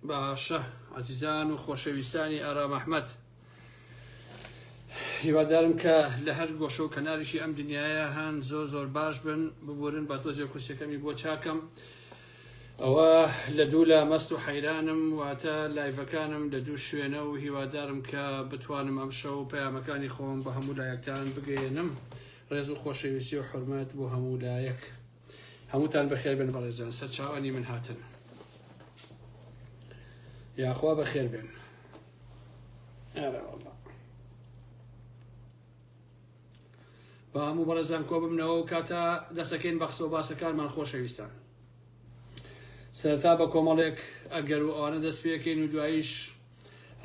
باشە عزیزان و خۆشەویستانی ئارام ئەحمەد هیوادارم کە لە هەر گۆشە و کەناریشی ئەم دنیاە هەن زۆر زۆر باش بن ببورن بە تۆزێ کورسەکەمی بۆ چاکەم ئەوە لە دوو لا مەست و حەیرانم واتە لایڤەکانم لە دوو شوێنە و هیوادارم کە بتوانم ئەم شەو پەیامەکانی خۆم بە هەموو لایەکتان بگەیەنم ڕێز و خۆشەویستی و حورمەت بۆ هەموو لایەک هەمووتان بەخێر بێن بەڕێزان سەرچاوانی من هاتن یاخوا بەخێر بێن ئارە والله با هەموو بەڕێزان کۆ ببنەوە و کاتە دەسەکەین بە قسە و باسەکانمان خۆشەویستان سەرەتا بە کۆمەڵێک ئەگەر و ئەوانە دەست پێکەین و دواییش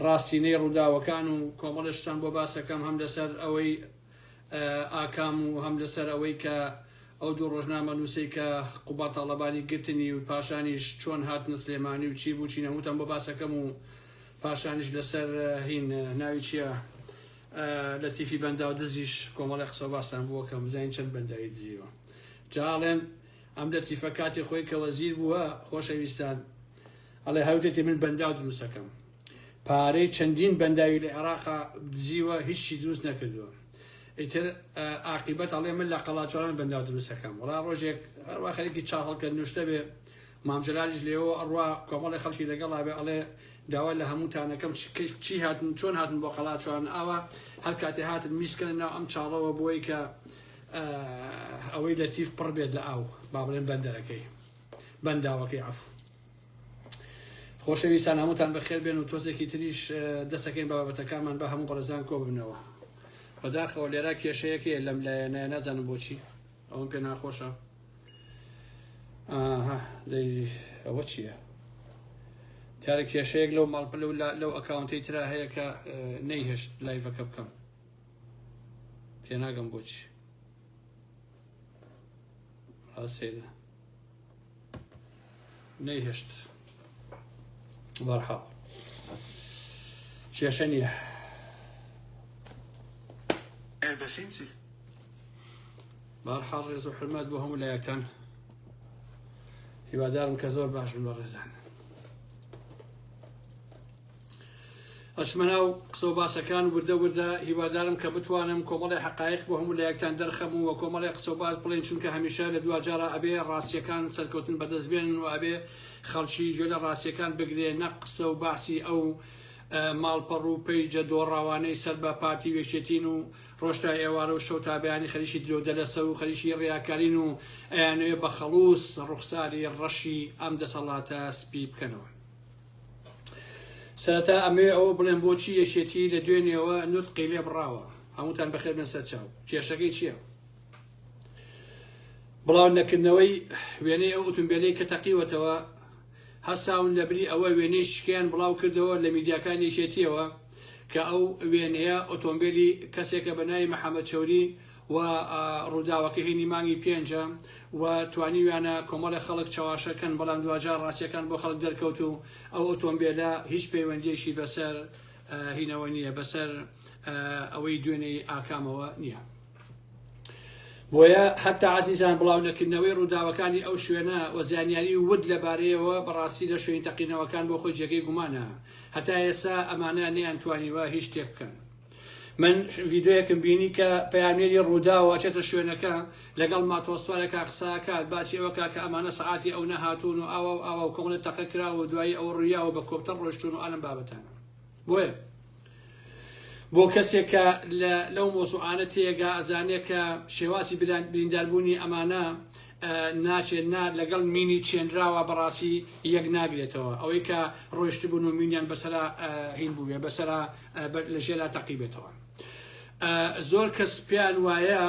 ڕاستینەی ڕووداوەکان و کۆمەڵێ شتان بۆ باسەکەم هەم لەسەر ئەوەی ئاکام و هەم لەسەر ئەوەی کە ئەو دوو ڕۆژنامە نووسەی کە قوبا تاڵەبانی گرتنی و پاشانیش چۆن هاتنە سلێمانی و چی بوو چی نەموتان بۆ باسەکەم و پاشانیش لەسەر هین ناوی چییە لەتیفی بەنداو دزیش کۆمەڵی قسە باستان بووە کە بزانین چەند بەنداوی دزیوە جاڵێن ئەم لەتیفە کاتی خۆی کە وەزیر بووە خۆشەویستان ئەڵێ هەوتێتی من بەنداو دروستەکەم پارەی چەندین بەنداوی لە عێراقا دزیوە هیچی دروست نەکردووە ئیتر ئاقیبەت ئەڵێ من لە قەڵاچۆران بەنداو دروستەکەم وڵا ڕۆژێک هەروە خەریکی چاو هەڵکەن نوشتە بێ مام جەلالیش لێوە ئەڕوا کۆمەڵی خەڵکی لەگەڵا بێ ئەڵێ داوا لە هەمووتانەکەم چی هاتن چۆن هاتن بۆ قەڵاچوان ئاوا هەر کاتێ هاتن میسکەنە ناو ئەم چاڵەوە بۆی کە ئەوەی لەتیف پڕ بێت لە ئاو با بڵێن بەندەرەکەی بەنداوەکەی عەفو خۆشەویستان هەمووتان بەخێر بێن و تۆزێکی تریش دەسەکەین بە بابەتەکانمان بە هەموو بەڕێزان کۆ ببنەوە بەداخەوە لێرە کێشەیەکەیە لەم لایەنە نازانم بۆچی ئەوم پێ ناخۆشە ئاها دەی ئەوە چییە؟ دیارە کێشەیەک لەو ماڵپە لەو لەو ئەکاونتەی ترا هەیە کە نەیهێشت لایڤەکە بکەم تێناگەم بۆچی ڕاستێنە نەیهێشت بەرحاڵ کێشە نییە. Er bevindt zich. بەهەرحاڵ ڕێز و حورمەت بۆ هەموو لایەکتان هیوادارم کە زۆر باش بن بەڕێزان ئەچمە ناو قسە و باسەکان وردە وردە هیوادارم کە بتوانم کۆمەڵی حقایق بۆ هەموو لایەکتان دەرخەم و کۆمەڵی قسە و باس بڵێن چونکە هەمیشە لە دواجارە ئەبێ ڕاستیەکان سەرکەوتن بەدەست بێنن و ئەبێ خەڵکی گوێ لە ڕاستیەکان بگرێ نەک قسە و باسی ئەو ماڵپەڕ و پەیجە دۆڕاوانەی سەر بە پارتی و یەکێتین و ڕۆژ تا ئێوارە و شەو تا بەیانی خەریکی درۆو دەلەسە و خەریکی ڕیاکارین و ئەیانەوێ بە خەڵوز ڕوخساری ڕەشی ئەم دەسەڵاتە سپی بکەنەوە. سەرەتا ئەمەوێ ئەوە بڵێم بۆچی یەکێتی لە دوێنێوە نوتقی لێ بڕاوە؟ هەمووتان بەخێر بێن سەر چاو. کێشەکەی چییە؟ بڵاو نەکردنەوەی وێنەی ئەو ئوتومبێلەی کە تەقیوەتەوە هەستاون لەبری ئەوە وێنەی شکیان بڵاو کردەوە لە میدیاکانی یەکێتیەوە کە ئەو وێنەیە ئۆتۆمبێلی کەسێکە بە ناوی محەمەد چەوری و ڕووداوەکە هینی مانگی پێنجە و توانیویانە کۆمەڵێ خەڵک چەواشە کەن بەڵام دواجار ڕاستیەکان بۆ خەڵک دەرکەوت و ئەو ئۆتۆمبێلە هیچ پەیوەندیەکی بەسەر هینەوە نییە بەسەر ئەوەی دوێنێی ئاکامەوە نییە. بۆیە حەتا عەزیزان بڵاو نەکردنەوەی ڕووداوەکانی ئەو شوێنە و زانیاری ورد لەبارەیەوە بەڕاستی لە شوێنی تەقینەوەکان بۆ خۆی جێگەی گومانە هەتا ئێستا ئەمانە نەیانتوانیوە هیچ شتێک بکەن. من ڤیدۆیەکم بینی کە پەیامنێری ڕووداوە ئەچێتە شوێنەکە لەگەڵ ماتۆستوارێکا قسە ئەکات باسی ئەوە کا کە ئەمانە سەعاتی ئەو نەهاتوون و ئاوا و ئاوا و کۆمەڵێ تەقە کراوە و دوایی ئەوە ڕوویاوە بە کۆپتەر ڕۆیشتوون و ئالەم بابەتانە بۆیە بۆ کەسێک کە لە لەو مۆزوعانە تێگا ئەزانێ کە شێوازی برینداربوونی ئەمانە ناچێت نا لەگەڵ مینی چێنراوە بەڕاستی یەک ناگرێتەوە ئەوەی کە ڕۆیشتبوون و مینیان بەسەرا هین بووێ بەسەرا لە ژێرا تەقیبێتەوە زۆر کەس پێیان وایە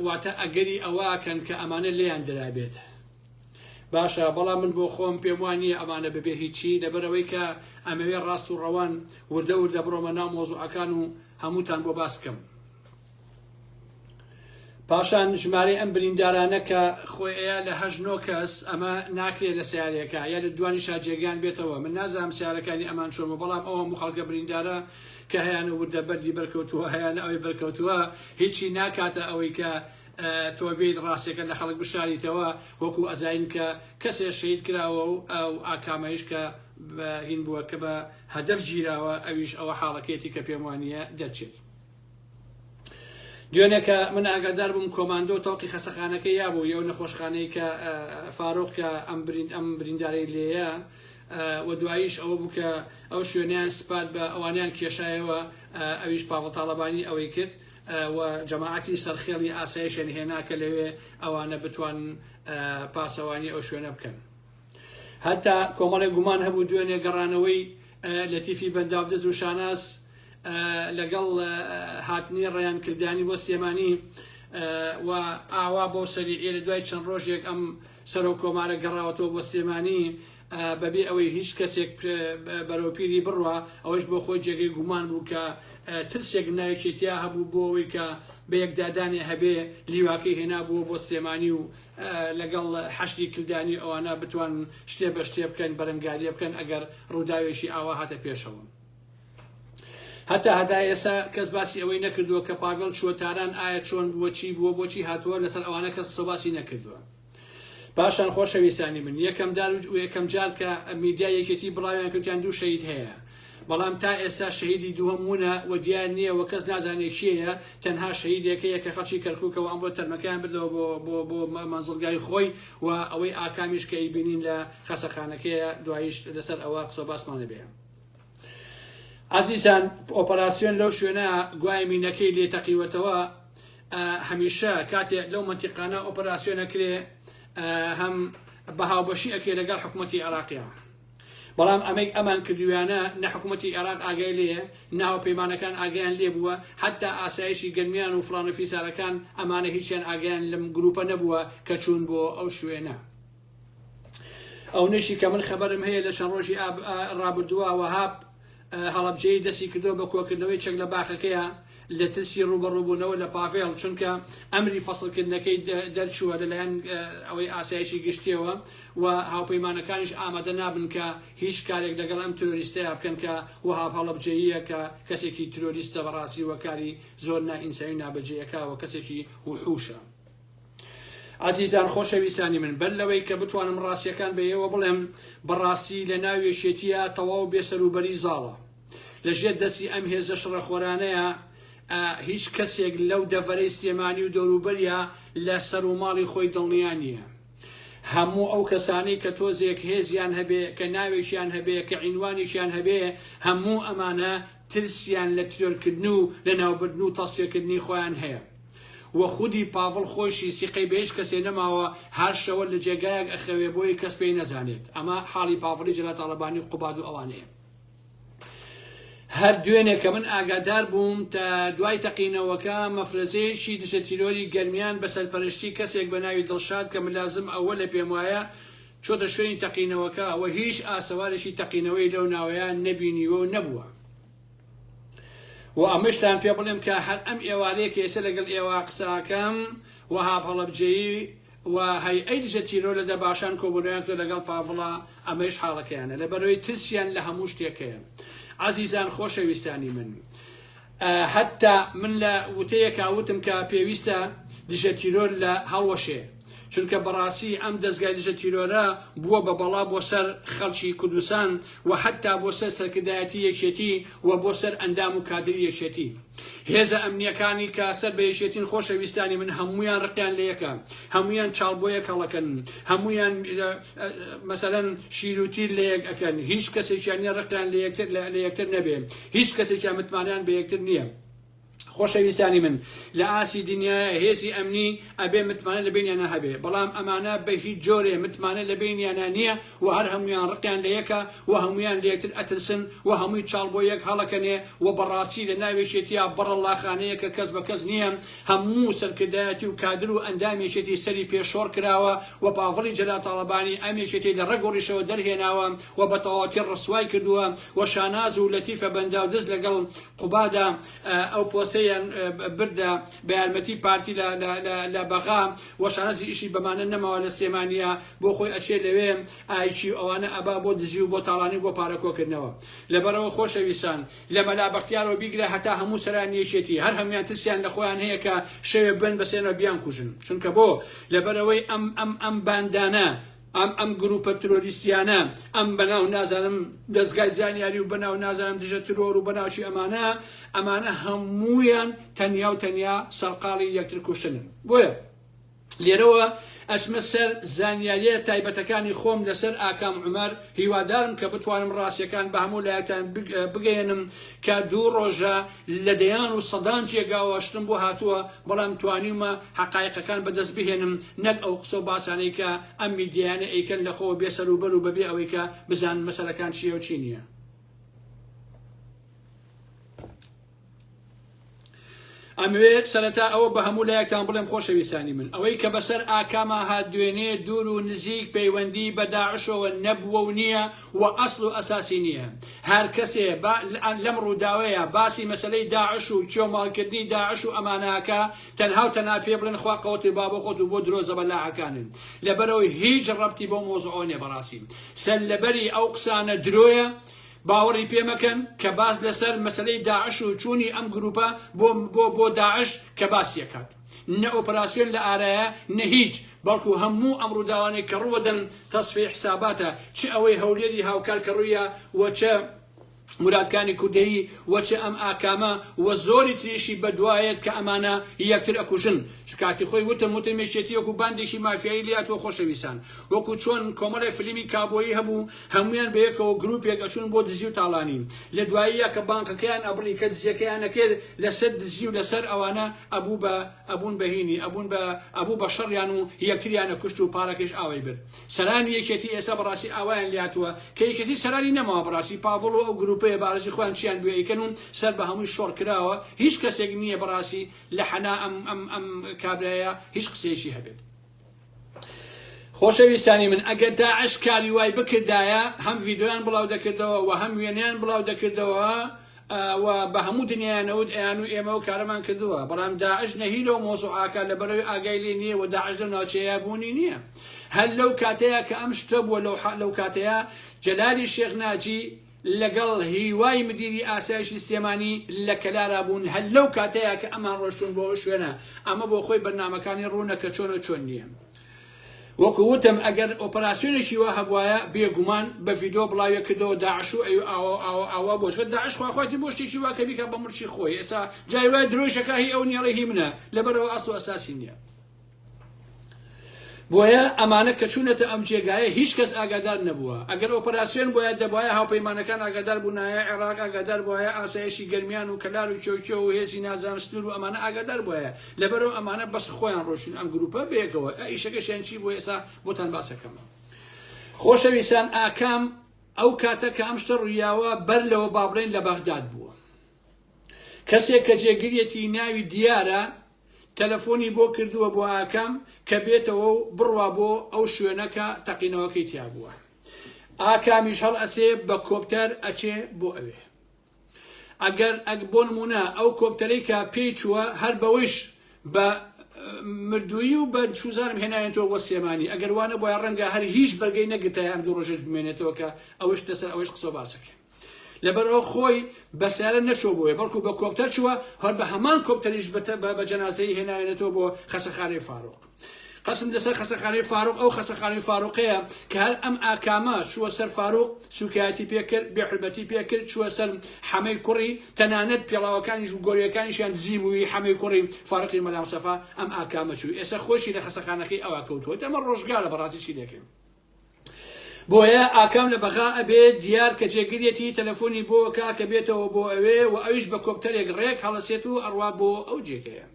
واتە ئەگەری ئەوەکەن کە ئەمانە لێیان درابێت باشە بەڵام من بۆ خۆم پێم وا نییە ئەمانە بەبێ هیچی لەبەرئەوەی کە ئەمەوێ ڕاست و ڕەوان وردە وردە بڕۆمە ناو مۆزوعەکان و هەمووتان بۆ باس کەم. پاشان ژمارەی ئەم بریندارانە کە خۆی ئەیا لە هەشت نۆ کەس ئەمە ناکرێ لە سیارەیەکا یا لە دوانیشا جێگەیان بێتەوە من نازانم سیارەکانی ئەمان چۆن بوو بەڵام ئەو هەموو خەڵکە بریندارە کە هەیانە وردە بەردی بەرکەوتووە هەیانە ئەوەی بەرکەوتووە هیچی ناکاتە ئەوەی کە تۆ بێیت ڕاستیەکە لە خەڵک بشاریتەوە وەکو ئەزانین کە کەسێ شەهید کراوە و ئەو ئاکامەیش کە بە هین بووە کە بە هەدەف گیراوە ئەویش ئەوە حاڵەکەیەتی کە پێم وانییە دەرچێت. دوێنێ کە من ئاگادار بووم کۆماندۆ تەوقی خەسەخانەکەی یابوو یەو نەخۆشخانەی کە فاروق کە ئەم بریند ئەم بریندارەی لێیە و دواییش ئەوە بوو کە ئەو شوێنیان سپارد بە ئەوانیان کێشایەوە ئەویش پاڤڵ تاڵەبانی ئەوەی کرد و جەماعەتی سەرخێڵی ئاسایشیان هێنا کە لەوێ ئەوانە بتوان پاسەوانی ئەو شوێنە بکەن. هەتا کۆمەڵێک گومان هەبوو دوێنێ گەڕانەوەی لەتیفی بەنداودز و شاناز لەگەڵ هاتنی ڕەیان کلدانی بۆ سلێمانی و ئاوا بۆ سەریعیە لە دوای چەند ڕۆژێک ئەم سەرۆک کۆمارە گەڕاوەتەوە بۆ سلێمانی بەبێ ئەوەی هیچ کەسێک بەرەو پیری بڕوا، ئەوەش بۆ خۆی جێگەی گومان بوو کە ترسێک ناوێکێتیا هەبوو بۆ ئەوەی کە بەیەکدادانێ هەبێ لیواکەی هێنابووە بۆ سلێمانی و لەگەڵ حەشدی کلدانی و ئەوانە بتوانن شتێ بە شتێ بکەن بەرەنگاریە بکەن ئەگەر ڕووداوێکی ئاوا هاتە پێشەوە. هەتا هەتا ئێسا کەس باسی ئەوەی نەکردووە کە پاڤێڵ چووە تاران ئایا چۆن بووە چی بووە بۆچی هاتووە لەسەر ئەوانە کەس قسە باسی نەکردووە. پاشان خۆشەویستانی من یەکەم دار و یەکەم جار کە میدیای یەکێتی بڵاویان کردیان دوو شەهید هەیە بەڵام تا ئێستا شەهیدی دووەم ونە و دیار نییە و کەس نازانێت کێیە تەنها شەهیدێک هەیە کە خەڵکی کەرکووکەوە ئەمڕۆ تەرمەکەیان بردەوە بۆ بۆ بۆ مەنزڵگای خۆی و ئەوەی ئاکامیش کە ئەیبینین لە خەسەخانەکەیە دواییش لەسەر ئەوە قسە باسمان دەبێ. ئازیزان ئۆپەراسیۆن لەو شوێنە گوایە مینەکەی لێ تەقیوەتەوە هەمیشە کاتێ لەو مەنتیقانە ئۆپەراسیۆن ئەکرێ هەم بە هاوبەشی ئەکرێ لەگەڵ حکوومەتی عێراقیا بەڵام ئەمەی ئەمان کردویانە نە حکوومەتی عێراق ئاگای لێیە نە هاوپەیمانەکان ئاگایان لێ بووە حتا ئاسایشی گەرمیان و فڵان و فیسارەکان ئەمانە هیچیان ئاگایان لەم گروپە نەبووە کە چوون بۆ ئەو شوێنە. ئەونەشی کە من خەبەرم هەیە لە چەند ڕۆژی ڕابردووە وەهاب هەڵەبجەیی دەستی کردووە بە کۆکردنەوەی چەک لە باخەکەیە لە ترسی ڕووبەڕووبوونەوە لە پاڤێڵ چونکە ئەمری فەسڵکردنەکەی دەرچووە لەلایەن ئەوەی ئاسایشی گشتیەوە و هاوپەیمانەکانیش ئامادە نابن کە هیچ کارێک لەگەڵ ئەم ترۆریستەیا بکەن کە وەهاب هەڵەبجەییە کە کەسێکی ترۆریستە بەڕاستی و کاری زۆر نائینسانی و نابەجێیەکە و کەسێکی وحوشە. ئازیزان خۆشەویستانی من بەر لەوەی کە بتوانم ڕاستیەکان بە ئێوە بڵێم بەڕاستی لە ناو یەکێتیە تەواو بێسەروبەری زاڵە لە ژێر دەستی ئەم هێزە شڕەخۆرانەیە هیچ کەسێک لەو دەڤەرەی سلێمانی و دەوروبەریا لە سەر و ماڵی خۆی دڵنیا نییە هەموو ئەو کەسانەی کە تۆزێک هێزیان هەبێ کە ناوێکیان هەبێ کە عینوانێکیان هەبێ هەموو ئەمانە ترسیان لە تیرۆرکردن و لەناوبردن و تەسفیەکردنی خۆیان هەیە وە خودی پاڤڵ خۆیشی سیقەی بە هیچ کەسێ نەماوە هەر شەوە لە جێگایەک ئەخەوێ بۆی کەس پێی نەزانێت ئەمە حاڵی پاڤڵی جەلال تاڵەبانی و قوباد و ئەوانەیە. هەر دوێنێ کە من ئاگادار بووم تا دوای تەقینەوەکە مەفرەزەیەکی دژە تیرۆری گەرمیان بە سەرپەرشتی کەسێک بە ناوی دڵشاد کە ملازم ئەوەلە پێم وایە چۆتە شوێنی تەقینەوەکە و هیچ ئاسەوارێکی تەقینەوەی لەو ناوەیە نەبینیوە و نەبووە. و ئەمەشتان پێ بڵێم کە هەر ئەم ئێوارەیە کە ئێستا لەگەڵ ئێوە قسەکەم وەهاب هەڵەبجەیی و هەیئەی دژە تیرۆر لە دەباشان کۆبوونەوەیان کردوە لەگەڵ پاڤڵا ئەمەیش حاڵەکەیانە لەبەرئەوەی ترسیان لە هەموو شتێک هەیە عەزیزان خۆشەویستانی من هەتا من لە وتەیەکا وتم کە پێویستە دژە تیرۆر لە هەڵوەشێ چونکە بەڕاستی ئەم دەزگای دژە تیرۆرە بووە بە بەڵا بۆ سەر خەڵکی کوردستان و حەتا بۆ سەر سەرکردایەتی یەکێتی و بۆ سەر ئەندام و کادری یەکێتی. هێزە ئەمنیەکانی کە سەر بە یەکێتین خۆشەویستانی من هەموویان ڕقیان لە یەکە، هەموویان چاڵ بۆ یەک هەڵەکەن، هەموویان مەسەلەن شیر و تیر لە یەک ئەکەن، هیچ کەسێکیان نیە ڕقیان لە یەکتر لە یەکتر نەبێ، هیچ کەسێکیان متمانەیان بە یەکتر نیە. خۆشەویستانی من لە ئاستی دنیایە هێزی ئەمنی ئەبێ متمانە لە بەینیانا هەبێ بەڵام ئەمانە بە هیچ جۆرێ متمانە لە بەینیانا نیە و هەر هەموویان ڕقیان لە یەکە و هەموویان لە یەکتر ئەترسن و هەمووی چاڵ بۆ یەک هەڵەکەنێ و بەڕاستی لە ناو یەکێتیا بەڕەڵاخانەیەکە کەس بە کەس نیە هەموو سەرکردایەتی و کادر و ئەندام یەکێتی سەری پێ شۆڕ کراوە و پاڤڵی جەلال تاڵەبانی ئەم یەکێتی لە ڕەگ و ڕیشەوە دەرهێناوە و بە تەواوەتی ڕسوای کردووە و شاناز و لەتیفە بەنداودز لەگەڵ قوبادە ئەو پۆستەیان بردە بە یارمەتی پارتی لە لە لە لە بەغا و شانازی ئیشی بەمانە نەماوە لە سلێمانیە بۆ خۆی ئەچێ لەوێ ئایکی و ئەوانە ئەبا بۆ دزی و بۆ تاڵانی و بۆ پارە کۆکردنەوە لەبەرئەوە خۆشەویستان لە مەلا بەختیارەوە بیگرە هەتا هەموو سەرانی یەکێتی هەر هەمویان ترسیان لە خۆیان هەیە کە شەوێ بن بەسێنەوە بیانکوژن چونکە بۆ لەبەرئەوەی ئەم ئەم ئەم باندانە. ئەم ئەم گروپە ترۆریستیانە ئەم بەناو نازانم دەزگای زانیاری و بەناو نازانم دژە ترۆر و بەناوچی ئەمانە ئەمانە هەموویان تەنیا و تەنیا سەرقاڵی یەکتر کوشتنن. بۆیە لێرەوە ئەچمە سەر زانیاریە تایبەتەکانی خۆم لەسەر ئاکام عومەر، هیوادارم کە بتوانم ڕاستیەکان بە هەموو لایەکتان بگەیەنم کە دوو ڕۆژە لە دەیان و سەدان جێگاوە شتم بۆ هاتووە بەڵام توانیومە حەقایقەکان بەدەست بهێنم نەک ئەو قسە و باسانەی کە ئەم میدیایانە ئەیکەن لە خۆوە بێ سەروبەر و بەبێ ئەوەی کە بزانن مەسەلەکان چیە و چی نیە. ئەمەوێ سەرەتا ئەوە بە هەموو لایەکتان بڵێم خۆشەویستانی من ئەوەی کە بەسەر ئاکاما هات دوێنێ دوور و نزیک پەیوەندی بە داعشەوە نەبووە و نییە و ئەسڵ و ئەساسی نییە هەر کەسێ لەم ڕووداوەیە باسی مەسەلەی داعش و کێوماڵکردنی داعش و ئەماناکە تەنها و تەنها پێ بڵێن خوا قەوەتی با بۆ خۆت و بۆ درۆ زەبەلاحەکانن لەبەرەوەی هیچ ڕەبتی بەو مۆزوعەوە نییە بەڕاستی سەرلەبەری ئەو قسانە درۆیە باوەڕی پێ مەکەن کە باس لەسەر مەسەلەی داعش و چوونی ئەم گروپە بۆ بۆ بۆ داعش کە باسی ئەکات نە ئۆپراسیۆن لە ئارایە نە هیچ بەڵکو هەموو ئەم ڕووداوانەی کە ڕووەدەن تەسفیەی حساباتە چ ئەوەی هەولێری هاوکار کە ڕوویا و چ مرادکانی کوردەیی و چ ئەم ئاکامە و زۆری تریشی بەدوایەت کە ئەمانە یەکتر ئەکوژن چ کاتی خۆی وتم وتم یەکێتی وەکو باندێکی مافیایی لێهاتووە خۆشەویستان وەکو چۆن کۆمەڵێ فلیمی کابۆیی هەبوو هەموویان بەیەکەوە گروپێک ئەچوون بۆ دزی و تاڵانی لە دواییا کە بانقەکەیان ئەبڕی کە دزیەکەیان ئەکرد لەسەر دزی و لەسەر ئەوانە ئەبوو بە ئەبوون بە هینی ئەبوون بە ئەبوو بە شەڕیان و یەکتریان ئەکوشت و پارەکەیش ئاوای برد سەرانی یەکێتی ئێستا بەڕاستی ئاوایان لێهاتووە کە یەکێتی سەرانی نەماوە بەڕاستی پاڤڵ و ئەو گروپەیە بەڕاستی خۆیان چیان بوێ ئەیکەن و سەر بە هەمووی شۆڕ کراوە هیچ کەسێک نییە بەڕاستی لە حەنا ئەم ئەم ئەم کابرایە هیچ قسەیەکی هەبێت. خۆشەویستانی من ئەگەر داعش کاری وای بکردایە هەم ڤیدۆیان بڵاو دەکردەوە و هەم وێنەیان بڵاو دەکردەوە و بە هەموو دنیایانەوت ئەیان و ئێمە و کارەمان کردووە بەڵام داعش نەهی لەو مۆزوعاکە لە بەرەوەی ئاگای لێ نییە و داعش لەو ناوچەیە بوونی نییە هەر لەو کاتەیە کە ئەم شتە بووە لەو کاتەیە جەلالی شێخ ناجی لەگەڵ هیوای مدیری ئاسایشی سلێمانی لە کەلارا بوون هەر لەو کاتەیا کە ئەمان ڕۆشتوون بۆ ئەو شوێنە ئەمە بۆ خۆی بەرنامەکانی ڕوونە کە چۆن و چۆن نییە وەکو وتم ئەگەر ئۆپەراسیۆنێکی وا هەبوایە بێگومان بە ڤیدۆ بڵاویە کردەوە داعش و ئەی ئاوا ئاوا ئاوا بۆ چونکە داعش خوا خۆیەتی بۆ شتێکی وا کە بیکا بە مڵکی خۆی ئێستا جای وایە درۆیشەکە هی ئەو نییە ئەڵێ هی منە لەبەرئەوە ئەسڵ و ئەساسی نییە. بۆیە ئەمانە کە چوونەتە ئەم جێگایە هیچ کەس ئاگادار نەبووە، ئەگەر ئۆپەراسیۆن بوایە دەبوایە هاوپەیمانەکان ئاگادار بوونایە، عێراق ئاگادار بوایە، ئاسایشی گەرمیان و کەلار و کێوکێو و هێزی نازانم سنوور و ئەمانە ئاگادار بوایە، لەبەرئەوە ئەمانە بەس خۆیان ڕۆیشتوون ئەم گروپە بەیەکەوە، ئە ئیشەکەشیان چی بووە ئێستا بۆتان باس ئەکەم. خۆشەویستان ئاکام ئەو کاتە کە ئەم شتە ڕوویاوە بەر لەوە با بڵێین لە بەغداد بووە. کەسێک کە جێگریەتی ناوی دیارە تەلەفۆنی بۆ کردووە بۆ ئاکام کە بێتەوە و بڕوا بۆ ئەو شوێنە کە تەقینەوەکەی تیا بووە. ئاکامیش هەڵئەسێ بە کۆپتەر ئەچێ بۆ ئەوێ. ئەگەر ئەگ بۆ نموونە ئەو کۆپتەرەی کە پێی چووە هەر بەوەیش بە مردوویی و بە چوزانم هێنایەتەوە بۆ سلێمانی ئەگەر وا نەبوایە ڕەنگە هەر هیچ بەرگەی نەگرتایە ئەم دوو ڕۆژەش بمێنێتەوە کە ئەوەش لەسەر ئەوەیش قسە و باسەکەین. لەبەرئەوە خۆی بە سەیارە نەچووە بۆیە بەڵکو بە کۆپتەر چووە هەر بە هەمان کۆپتەریش بە جەنازەی هێناوێنێتەوە بۆ خەسەخانەی فاروق قەسم لەسەر خەسەخانەی فاروق ئەو خەسەخانەی فاروقەیە کە هەر ئەم ئاکامە چووە سەر فاروق سوکایەتی پێکرد بێحورمەتی پێکرد چووە سەر حەمەی کوڕی تەنانەت پێڵاوەکانیش و گۆریەکانیشیان دزی بووی حەمەی کوڕی فاروقی مەلا مستەفا ئەم ئاکامە چوو ئێستا خۆشی لە خەسەخانەکەی ئەوا کەوتووە ئەمە ڕۆژگارە بەڕاستی چی لێکەین بۆیە ئاکام لە بەغا ئەبێ دیار کە جێگریەتی تەلەفۆنی بۆ ئەکا کە بێتەوە بۆ ئەوێ و ئەویش بە کۆپتەرێک ڕێک هەڵەسێت و ئەڕوا بۆ ئەو جێگەیە.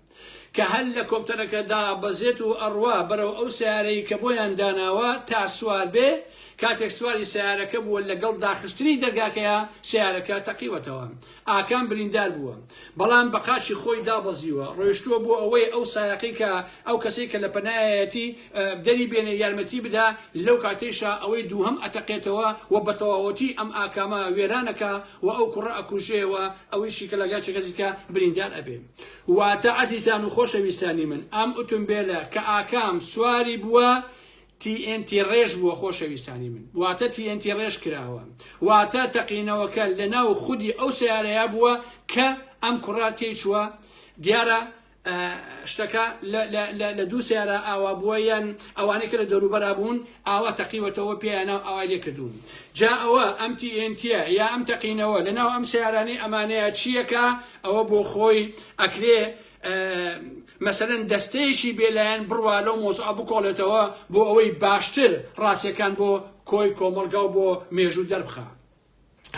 کە هەر لە کۆپتەرەکە دابەزێت و ئەڕوا بەرەو ئەو سەیارەی کە بۆیان داناوە تا سوار بێ، کاتێک سواری سەیارەکە بووە لەگەڵ داخستنی دەرگاکەیا سەیارەکە تەقیوەتەوە. ئاکام بریندار بووە. بەڵام بە قاچی خۆی دابەزیوە. ڕۆیشتووە بۆ ئەوەی ئەو سایەقەی کە ئەو کەسەی کە لە پەنایەتی دەری بێنێ یارمەتی بدا، لەو کاتەیشا ئەوەی دووهەم ئەتەقێتەوە و بە تەواوەتی ئەم ئاکامە وێران ئەکا و ئەو کوڕە ئەکوژێ و ئەویشی کە لەگەڵ چەکەزی کە بریندار ئەبێ. واتە عەزیزان و خۆشەویستانی من ئەم ئوتومبێلە کە ئاکام سواری بووە تی ئێن تی ڕێژ بووە خۆشەویستانی من واتە تی ئێن تی ڕێژ کراوە واتە تەقینەوەکە لەناو خودی ئەو سەیارەیا بووە کە ئەم کوڕە تێی چووە دیارە. شتەکە لە دوو سیارە ئاوا بووە یان ئەوانەی کە لە دەوروبەرا بوون ئاوا تەقیوەتەوە پێیانە و ئاوای لێ کردوون جا ئەوە ئەم TNT ە یا ئەم تەقینەوە لەناو ئەم سیارانەی ئەمانەیە چییەکە ئەوە بۆ خۆی ئەکرێ مەسەلەن دەستەیەکی بێلایەن بڕوا لەو مۆزوعە بکۆڵێتەوە بۆ ئەوەی باشتر ڕاستیەکان بۆ کۆی کۆمەڵگا و بۆ مێژوو دەربخا.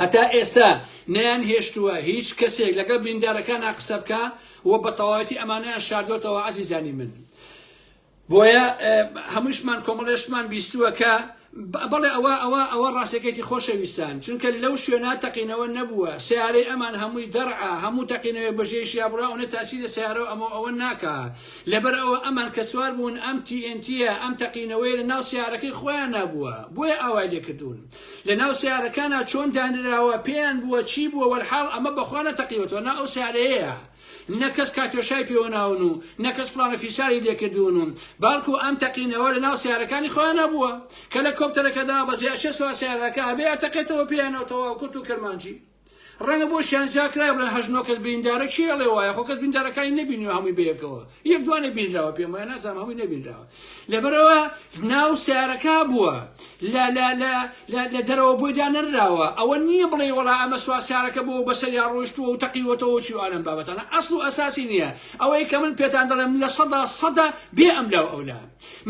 هەتا ئێستا نەیان هێشتووە هیچ کەسێک لەگەڵ بریندارەکانا قسە بکا و بە تەواوەتی ئەمانەیان شاردۆتەوە عەزیزانی من. بۆیە هەمووشمان کۆمەڵێشتمان بیستووە کە بەڵێ ئەوە ئەوە ئەوە ڕاستەکەیتی خۆشەویستان چونکە لەو شوێنە تەقینەوە نەبووە سیارەی ئەمان هەمووی دەرعە هەموو تەقینەوەی بەژێشیا بڕا ئەوە تاسی لە سیارە و ئەمە ئەوە ناکا لەبەر ئەوە ئەمان کە سوار بوون ئەم TNT ە ئەم تەقینەوەی لە ناو سیارەکەی خۆیان نابووە بۆیە ئاوای لێکردوون لە ناو سیارەکانە چۆن دانراوە پێیان بووە چی بووە وەرحاڵ ئەمە بەخوا نەتەقیوەتەوە نا ئەو سیارەیە نە کەس کاتیۆشای پێوە ناون و نە کەس فڵانە فیساری لێ کردوون و باڵکو ئەم تەقینەوە لە ناو سیارەکانی خۆیانا بووە کە لە کۆپتەرەکەدا بەزێ ئەشێ سوار سیارەکە ئەبێ ئەتەقێتەوە پێیانەوە تەواو کورت و کەرمانجی ڕەنگە بۆشیان زیا کرایە بڵێن هەشت نۆ کەس بریندارە کێ ئەڵێ وایە خۆ کەس بریندارەکانی نەبینیوە هەمووی بەیەکەوە یەک دوانێ بینراوە پێم وایە نازانم هەمووی نەبینراوە لەبەرئەوە ناو سیارەکە بووە لە لە لە لە لە دەرەوە بۆی دانەنراوە ئەوە نییە بڵێ وەڵا ئەمە سوا سیارەکە بووە و بەسەریا ڕۆیشتووە و تەقیوەتەوە چی و ئالەم بابەتانە ئەسڵ و ئەساسی نییە ئەوەی کە من پێتان دەڵێم لە سەدا سەدە بێ ئەم لاو ئەولا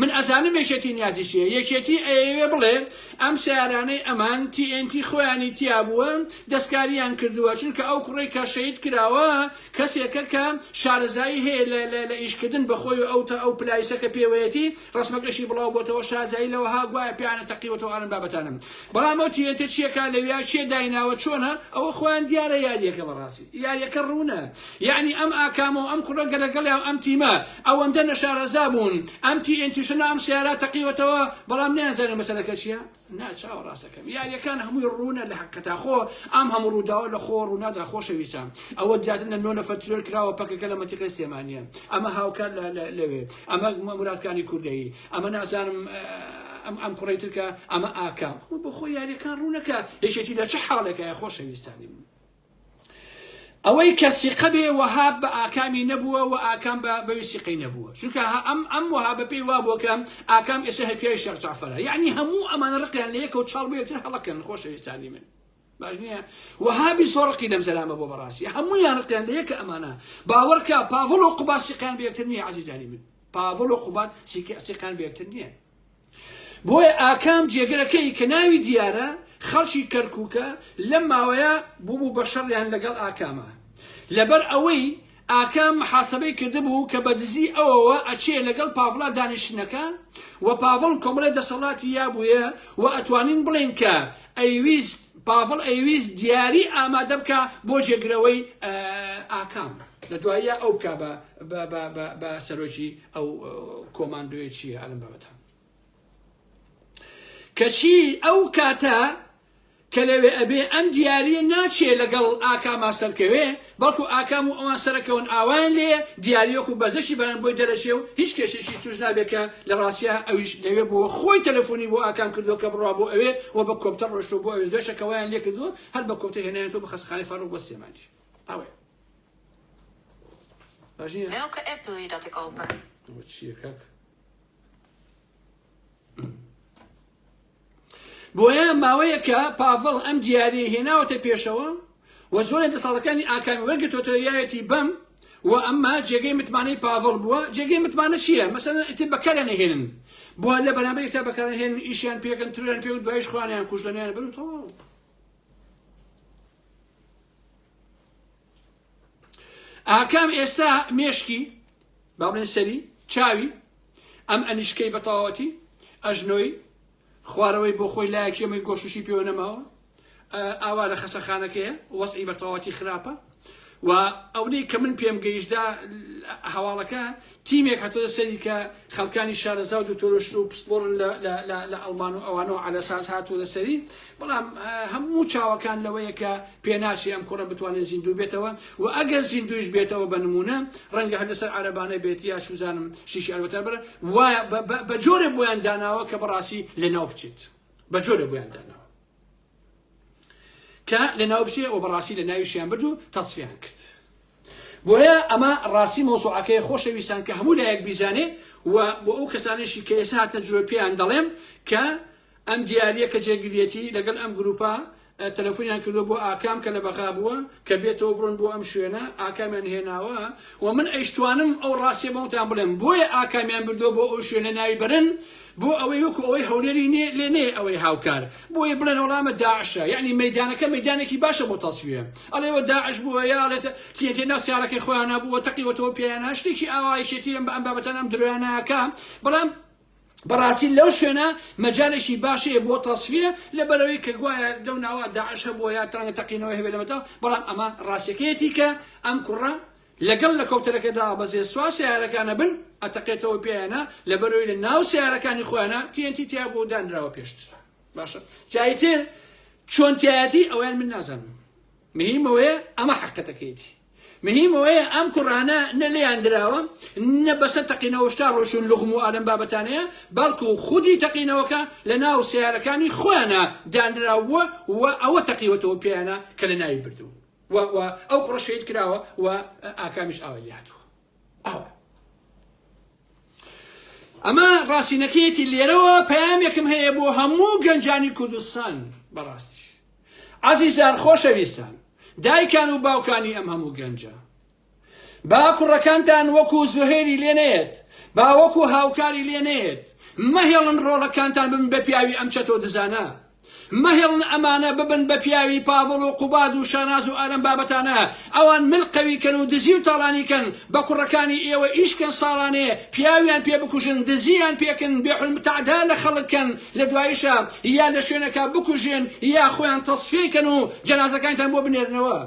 من ئەزانم یەکێتی نیازی چییە یەکێتی ئەیەوێ بڵێ ئەم سیارانەی ئەمان TNT خۆیانی تیا بووە دەستکاریان کردووە چونکە ئەو کوڕەی کە شەهید کراوە کەسێکە کە شارەزایی هەیە لە لە لە ئیشکردن بە خۆی و ئەو تە ئەو پلایسە کە پێوەیەتی ڕەسمەکەشی بڵاو بۆتەوە شارەزایی لەوەها گوایە پێیانە تەقیوەتەوە ئالەم بابەتانە بەڵام ئەو TNT چیەکە لەویا کێ دایناوە چۆنە ئەوە خۆیان دیارە یاریەکە بەڕاستی یاریەکە ڕوونە یەعنی ئەم ئاکامە و ئەم کوڕە گەلەگەڵیا و ئەم تیمە ئەوەندە نەشارەزا بوون ئەم TNT شە ناو ئەم سەیارە تەقیوەتەوە بەڵام نەیانزانی مەسەلەکە چیە نا چاوە ڕاستەکەم یاریەکان هەمووی ڕوونە لە حەقەتا خۆ ئەم هەموو ڕووداوە لە خۆ ڕوونادا خۆشەویستان ئەوە زیاتر لە نۆ نەفەر تیرۆر کراوە پەکەکە لە مەنتیقەی سلێمانیە ئەمە هاوکار لەوێ ئەمە مرادکانی کوردەیی ئەمە نازانم ئەم ئەم کوڕی ترکە ئەمە ئاکام بۆ خۆ یاریەکان ڕوونەکە یەکێتی لە چ حاڵێکە خۆشەویستانی من ئەوەی کە سیقە بێ وەهاب بە ئاکامی نەبووە و ئاکام بە بەوی سیقەی نەبووە چونکە ئەم ئەم وەهابە پێی وابووە کە ئاکام ئێستا هەر پیاوی شێخ جەعفەرە یعنی هەموو ئەمانە ڕقیان لە یەکە و چاڵ بۆ یەکتر هەڵەکەن خۆشەویستانی من باش نییە وەهابی زۆر ڕقی لەم زەلامە بۆ بەڕاستی هەموویان ڕقیان لە یەکە ئەمانە باوەڕکە پاڤڵ و قوباد سیقیان بە یەکتر نییە عەزیزانی من پاڤڵ و قوباد سیقیان بە یەکتر نییە بۆیە ئاکام جێگرەکەی کە ناوی دیارە خەڵکی کەرکوکە لەم ماوەیە بووبوو بە شەڕیان لەگەڵ ئاکامە لەبەر ئەوەی ئاکام محاسبەی کردبوو کە بە دزی ئەوەوە ئەچێ لەگەڵ پاڤڵا دانیشتنەکە و پاڤڵ کۆمەڵێ دەسەڵاتی یابوویە و ئەتوانین بڵێین کە ئەیویست پاڤڵ ئەیویست دیاری ئامادە بکا بۆ جێگرەوەی ئاکام لە دواییە ئەو بکا بە بە سەرۆکی ئەو کۆماندۆیە چییە ئەلم بابەتە کەچی ئەو کاتە کە لەوێ ئەبێ ئەم دیاریە ناچێ لەگەڵ ئاکاما سەرکەوێ بەڵکو ئاکام و ئەوان سەرەکەون ئاوایان لێ دیاریەک و بەزەکی بەران بۆی دەرەچێ و هیچ کێشێکی توش نابێ کە لە ڕاستیا ئەویش لەوێ بووە خۆی تەلەفۆنی بۆ ئاکام کردووە کە بڕوا بۆ ئەوێ و بە کۆپتەر ڕۆشتووە بۆ ئەوێ دوایشە کە وایان لێ کردووە هەر بە کۆپتەر هێنایانەوە بە خەستەخانەی فاروق بۆ سلێمانی ئەوەیە باش نییە؟ Welke app wil je dat ik open? ئەوە چییە کاک؟ بۆیە ماوەیەکە پاڤڵ ئەم دیاریە هێناوەتە پێشەوە و زۆرێک دەسەڵاتەکانی ئاکامی وەرگرتووەتەوە یاوێتی بەم و ئەمە جێگەی متمانەی پاڤڵ بووە جێگەی متمانە چییە مەسەلەن ئیتر بەکاریان ئەهێنن بۆ لە بەرامبەر یەکتر بەکاریان هێنن ئیشیان پێکەن ترۆیان پێ و دوایش خۆیانیان کوژ لەنێیان بن و تەواو ئاکام ئێستا مێشکی با بڵێن سەری چاوی ئەم ئەنیشکەی بە تەواوەتی ئەژنۆی خوارەوەی بۆ خۆی لایەکی ئەمەی گۆشتشی پێوە نەماوە ئاوا لە خەسەخانەکەیە وەزعی بە تەواوەتی خراپە و ئەونەی کە من پێم گەیشتدا هەواڵەکە تیمێک هاتۆتە سەری کە خەڵکانی شارەزا و دکتۆرشت و پسپۆڕن لە ئەڵمان و ئەوانەوە عەلەساس هاتووە سەری بەڵام هەموو چاوەکان لەوەیە کە پێناچێ ئەم کوڕە بتوانێت زیندوو بێتەوە و ئەگەر زیندوویش بێتەوە بە نمونە ڕەنگە هەر لەسەر عەرەبانە بێت یا چوزانم شتێکی ئەلبەتە بەرە وایە بە جۆرێ بۆیان داناوە کە بەڕاستی لەناو بچێت بە جۆرێ بۆیان داناوە کە لەناو بچێ و بەڕاستی لە ناویشیان برد و تەسفیان کرد. بۆیە ئەمە ڕاستی مەوزوعەکەیە خۆشەویستان کە هەموو لایەک بیزانێ و بۆ ئەو کەسانەشی کە ئێستا هاتنە جرۆ پێیان دەڵێم کە ئەم دیاریە کە جێگریەتی لەگەڵ ئەم گروپە تەلەفۆنیان کردووە بۆ ئاکام کە لە بەغا بووە کە بێتەوە بڕۆن بۆ ئەم شوێنە ئاکامیان هێناوە و من ئەیشتوانم ئەو ڕاستیە بۆتان بڵێم بۆیە ئاکامیان بردووە بۆ ئەو شوێنە ناوی بەرن بۆ ئەوەی وەکو ئەوەی هەولێری نێ لێ نێ ئەوەی هاوکار بۆیە بڵێن وەڵامە داعشە یعنی مەیدانەکە مەیدانێکی باشە بۆ تەسفیە ئەڵێ وە داعش بووە یا ئەڵێت تیەتێ ناو سیارەکەی خۆیانە بووە تەقیوەتەوە پێیانە شتێکی ئاوا یەکێتی ئەم ئەم بابەتانە ئەم درۆیانە ئەکا بەڵام بەڕاستی لەو شوێنە مەجالێکی باش هەیە بۆ تەسفیە لەبەرئەوەی کە گوایە لەو ناوە داعش هەبووە یا ترەنگە تەقینەوەی هەبێ لەمەتەوە بەڵام ئەمە ڕاستیەکەیەتی کە ئەم کوڕە لەگەڵ لە کۆپتەرەکەدا ئەبەزێ سوار سەیارەکانە بن ئەتەقێتەوە پێیانە لەبەرئەوەی لە ناو سەیارەکانی خۆیانە TNT تیا بۆ دانراوە پێشتر باشە جایتر چۆن تایەتی ئەویان من نازانم مهیم ئەوەیە ئەمە حەقەتەکەیەتی مهیم ئەوەیە ئەم کوڕانە نە لێیان دراوە نە بەسەر تەقینەوە شتا ڕۆشون لغم و ئالەم بابەتانەیە بەڵکو خودی تەقینەوەکە لە ناو سیارەکانی خۆیانە دانراوە و ئەوە تەقیوەتەوە پێیانە کە لە ناوی بردوون و و ئەو کوڕە شەهید کراوە و ئاکامیش ئاوای لێ هاتووە ئاوا ئەمە ڕاستینەکەیەتی لێرەوە پەیامێکم هەیە بۆ هەموو گەنجانی کوردستان بەڕاستی عەزیزان خۆشەویستان دایکان و باوکانی ئەم هەموو گەنجە با کوڕەکانتان وەکو زوهێری لێ نەیەت با وەکو هاوکاری لێ نەیەت مەهێڵن ڕۆڵەکانتان ببن بە پیاوی ئەم چەتۆ دزانە مەهێڵن ئەمانە ببن بە پیاوی پاڤڵ و قوباد و شاناز و ئالەم بابەتانە ئەوان مل قەوی کەن و دزی و تاڵانی کەن بە کوڕەکانی ئێوە ئیش کەن ساڵانێ پیاویان پێ بکوژن دزیان پێکن بێ حورمەت تەعدا لە خەڵک کەن لە دواییشا یا لە شوێنەکا بکوژێن یا خۆیان تەسفیەی کەن و جەنازەکانتان بۆ بنێرنەوە.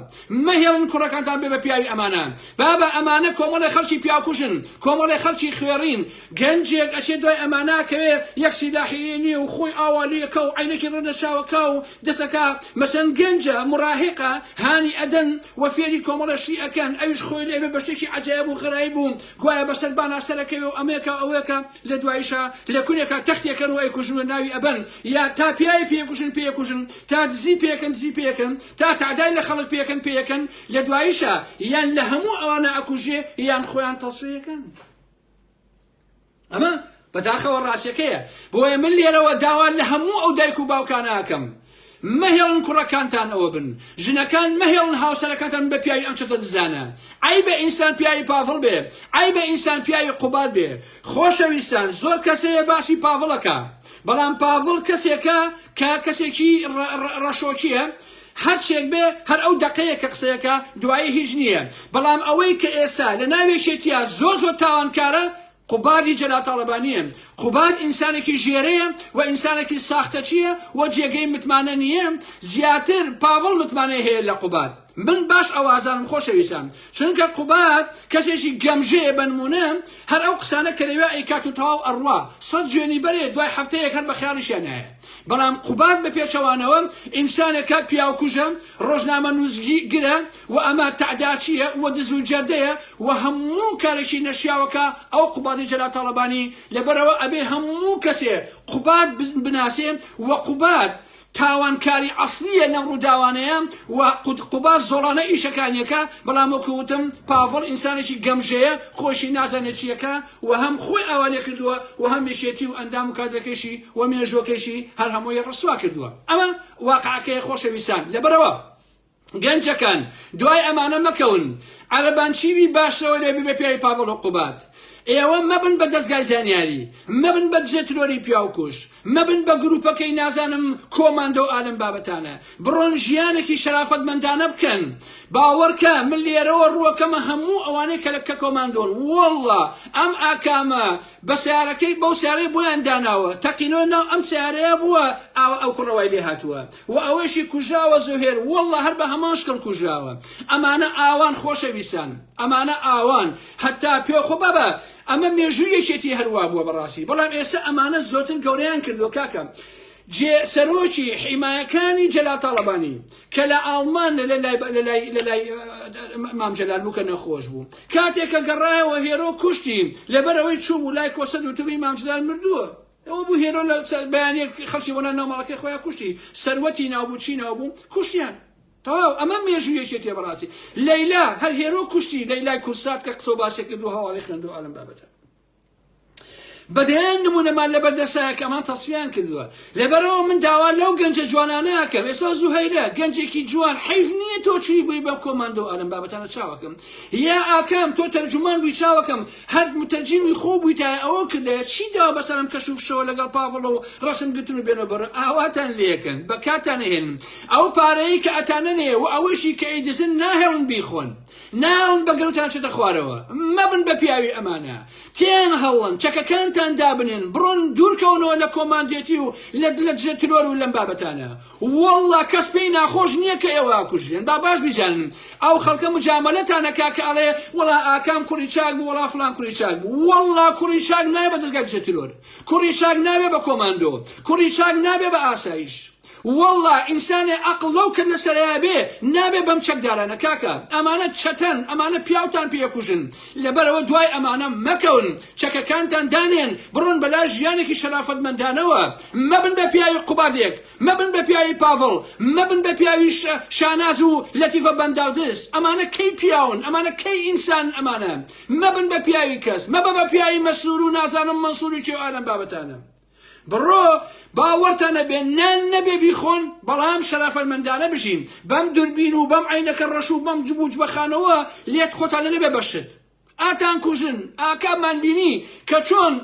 مەهێڵن کوڕەکانتان بێ بە پیاوی ئەمانە. بابە ئەمانە کۆمەڵێ خەڵکی پیاوکوژن، کۆمەڵێ خەڵکی خوێڕین. گەنجێک ئەچێ دوای ئەمانە ئەکەوێ یەک سیلاحی نیە و خۆی ئاوا لێکا و عەینەکی ڕەنگە چاوەکا و دەستەکا مەسەن گەنجە مراهقە هانی ئەدەن و فێری کۆمەڵێ شتی ئەکەن ئەویش خۆی لێ بێ بە شتێکی عەجایب و غەرایب و گوایە بەسەر بانا سەرەکەوێ و ئەمەیەکا ئەوەیەکا لە دواییشا لە کونێکا تەختێکەن و ئەیکوژن و ناوی ئەبەن یا تا پیاوی پێکوژن پێکوژن تا دزی پێکەن دزی پێکەن تا تەعدای لە خەڵک پێکەن پێکەن لە دواییشا یان لە هەموو ئەوانە ئەکوژێ یان خۆیان تەسفیەکەن. ئەمە بەداخەوە ڕاستیەکەیە بۆیە من لێرەوە داوا لە هەموو ئەو دایک و باوکانە ئەکەم مەهێڵن کوڕەکانتان ئەوە بن ژنەکان مەهێڵن هاوسەرەکانتان بە پیاوی ئەم چەتە دزانە عەیبە ئینسان پیاوی پاڤڵ بێ عەیبە ئینسان پیاوی قوباد بێ خۆشەویستان زۆر کەس هەیە باسی پاڤڵەکە بەڵام پاڤڵ کەسێکە کە کەسێکی ڕەشۆکیە هەرچێک بێ هەر ئەو دەقەیە کە قسەیەکە دوایی هیچ نییە بەڵام ئەوەی کە ئێسا لە ناوێکێتیا زۆر زۆر تاوانکارە قوبادی جەلال تاڵەبانییە. قوباد ئینسانێکی ژێرەیە و ئینسانێکی ساختەچییە و جێگەی متمانە نییە، زیاتر پاڤڵ متمانەی هەیە لە قوباد. من باش ئەوە ئەزانم خۆشەویستان، چونکە قوباد کەسێکی گەمژەیە بەنموونە هەر ئەو قسانە کە لەوێ ئەیکات و تەواو ئەڕوا، سەد جوێنی بەرێ دوای هەفتەیەک هەر بە خەیاڵیشیا نایە. بەڵام قوباد بە پێچەوانەوە ئینسانێکە پیاوکوژە، ڕۆژنامەنووس گرە و ئەمە تەعداچییە و دز و جەردەیە و هەموو کارێکی نەشیاوەکە ئەو قوبادی جەلال تاڵەبانی لەبەرئەوە ئەبێ هەموو کەسێ قوباد بناسێ و قوباد تاوانکاری ئەسڵیە لەم ڕووداوانەیە و قوباد زۆڵانە ئیشەکانیەکە بەڵام وەکو وتم پاڤڵ ئینسانێکی گەمژەیە خۆشی نازانێ چیەکە و هەم خۆی ئاوا لێکردووە و هەم یەکێتی و ئەندام و کادرەکەیشی و مێژووەکەیشی هەر هەمووی ڕسوا کردووە ئەمە واقعەکەیە خۆشەویستان لەبەرئەوە گەنجەکان دوای ئەمانە مەکەون عەرەبانچیوی باشەوە لێ ببێ پیاوی پاڤڵ و قوباد ئێوە مەبن بە دەزگای زانیاری مەبن بە دژە ترۆری پیاوکوژ مەبن بە گروپەکەی نازانم کۆماندۆ ئالەم بابەتانە بڕۆن ژیانێکی شەرافەتمەندانە بکەن باوەڕکە من لێرەوە ڕووەکەمە هەموو ئەوانەی کە لە کە کۆماندۆن واللە ئەم ئاکامە بە سەیارەکەی بەو سەیارەی بۆیان داناوە تەقینەوە ناو ئەم سەیارەیە بووە ئاوە ئەو کوڕە وای لێ هاتووە و ئەوەیشی کوژراوە زوهێر واللە هەر بە هەمان شکڵ کوژراوە ئەمانە ئاوان خۆشەویستان ئەمانە ئاوان هەتا پێ خۆ بابە ئەمە مێژوو یەکێتی هەروا بووە بەڕاستی بەڵام ئێستا ئەمانە زۆرتر گەورەیان کردووە کاکە جێ سەرۆکی حیمایەکانی جەلال تاڵەبانی کە لە ئاڵمان لە لای لە لای لە لای مام جەلال بوو کە نەخۆش بوو کاتێک کە گەڕایەوە هێرۆ کوشتی لەبەرئەوەی چوو بوو لای کۆسەر وتبووی مام جەلال مردووە ئەوە بوو هێرۆ لە بەیانیەک خەڵکی بۆ ناو ماڵەکەی خۆیان کوشتی سەروەتی ناوبوو چی ناوبوو کوشتیان. تەواو ئەمە مێژوو یەکێتیە بەڕاستی لەیلا هەر هێرۆ کوشتی لەیلای کورسات کە قسە و باسێک کرد و هەواڵی خوێندو ئالم بابەتە بەدەیان نمونەمان لەبەر دەسایە کە ئەمان تەسفیان کردووە لەبەرەوە من داوا لەو گەنجە جوانانە ئەکەم ئێستا زوهەیرە گەنجێکی جوان حەیف نییە تۆ چووی بووی بەم کۆماندۆ ئالم بابەتانە چاوەکەم یا ئاکام تۆ تەرجومان بووی چاوەکەم هەر متەرجیمی خۆ بوویتایە ئەوە کردایە چی داوە بەسەرم کەش و فشەوە لەگەڵ پاڤڵ و ڕەسم گرتن و بێنەوە بەڕێ ئاواتان لێکەن بە کاتان ئەهێنن ئەو پارەیەی کە ئەتانەنێ و ئەوەشی کە ئەیدزن ناهێڵن بیخۆن ناڵن بە گەروتان چێتە خوارەوە مەبن بە پیاوی ئەمانە تێن هەڵڵن چەکەکانتان دابنێن بڕۆن دوورکەونەوە لە کۆماندێتی و لە لە دژە ترۆر و لەم بابەتانە واللە کەس پێی ناخۆش نییە کە ئێوە ئەکوژرێن با باش بیزانن ئەو خەڵکە مجامەلەتان ئەکا کە ئەڵێ وەڵا ئاکام کوڕی چاک بوو وەڵا فڵان کوڕی چاک بوو واللە کوڕی چاک نابێ بە دەزگای دژە ترۆر کوڕی چاک نابێ بە کۆماندۆ کوڕی چاک نابێ بە ئاسایش وەڵا ئینسانێ ئەقڵ لەو کردنە سەرەیا بێ نابێ بەم چەکدارانە کاکە ئەمانە چەتەن ئەمانە پیاوتان پێ ئەکوژن لەبەرئەوە دوای ئەمانە مەکەون چەکەکانتان دانێن بڕۆن بەلا ژیانێکی شەرافەتمەندانەوە مەبن بە پیاوی قوبادێک مەبن بە پیاوی پاڤڵ مەبن بە پیاوی شاناز و لەتیفە بەنداودز ئەمانە کەی پیاون ئەمانە کەی ئینسانن ئەمانە مەبن بە پیاوی کەس مەبە بە پیاوی مەسرور و نازانم مەنسوری کێ و ئالەم بابەتانە بڕۆ باوەڕتان نەبێ نان نەبێ بیخۆن بەڵام شەرافەتمەندانە بژین بەم دوربین و بەم عەینەکە ڕەش و بەم جب و جبەخانەوە لێت خۆتان لێ نەبێ بەشت ئاتان کوژن ئاکاممان بینی کە چۆن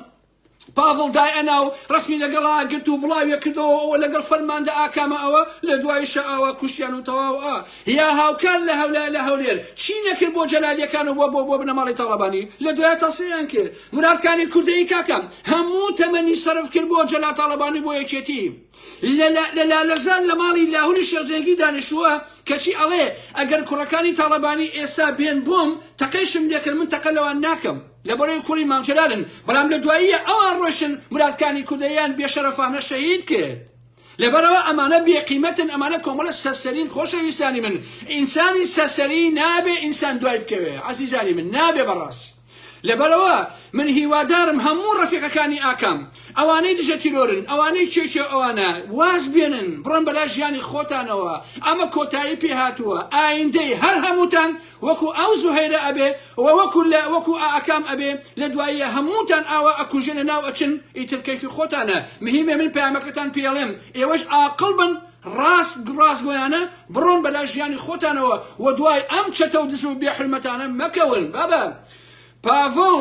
پاڤڵ دای ئەنا و ڕەسمی لەگەڵا گرت و بڵاویە کردەوە ئەوە لەگەڵ فەرماندە ئاکامە ئەوە لە دوایشە ئاوا کوشتیان و تەواو ئا یا هاوکار لە هەولا لە هەولێر چی نەکرد بۆ جەلالیەکان و بۆ بۆ بۆ بنەماڵەی تاڵەبانی لە دوای تەسیان کرد موراد کانی کوردەیی کاکە هەموو تەمەنی سەرف کرد بۆ جەلال تاڵەبانی بۆ یەکێتی لە لە لالەزار لە ماڵی لاهوری شێخ جەنگی دانیشتووە کەچی ئەڵێ ئەگەر کوڕەکانی تاڵەبانی ئێستا بێن بۆم تەقەیشم لێکرد من تەقە لەوان ناکەم لەبەرەوەی کوڕی مام جەلالن بەڵام لە دواییە ئەوان ڕۆیشتن موراد کانی کوردەییان بێشەرەفانە شەهید کرد لەبەرئەوە ئەمانە بێ قیمەتن ئەمانە کۆمەڵە سەرسەرین خۆشەویستانی من ئینسانی سەرسەری نابێ ئینسان دوای بکەوێ عەزیزانی من نابێ بەڕاستی لەبەرئەوە من هیوادارم هەموو ڕەفیقەکانی ئاکام ئەوانەی دژە تیرۆرن ئەوانەی کێ کێ ئەوانە واز بێنن بڕۆن بەلا ژیانی خۆتانەوە ئەمە کۆتایی پێ هاتووە ئایندەی هەر هەمووتان وەکو ئەو زوهەیرە ئەبێ و وەکو لە وەکو ئاکام ئەبێ لە دواییە هەمووتان ئاوا ئەکوژێن لە ناو ئەچن ئیتر کەیفی خۆتانە مهیمە من پەیامەکەتان پێڵێم ئێوەش ئاقڵ بن ڕاست ڕاستگۆیانە بڕۆن بەلا ژیانی خۆتانەوە و دوای ئەم چەتە و دز و بێ حورمەتانە مەکەون بابە پاڤڵ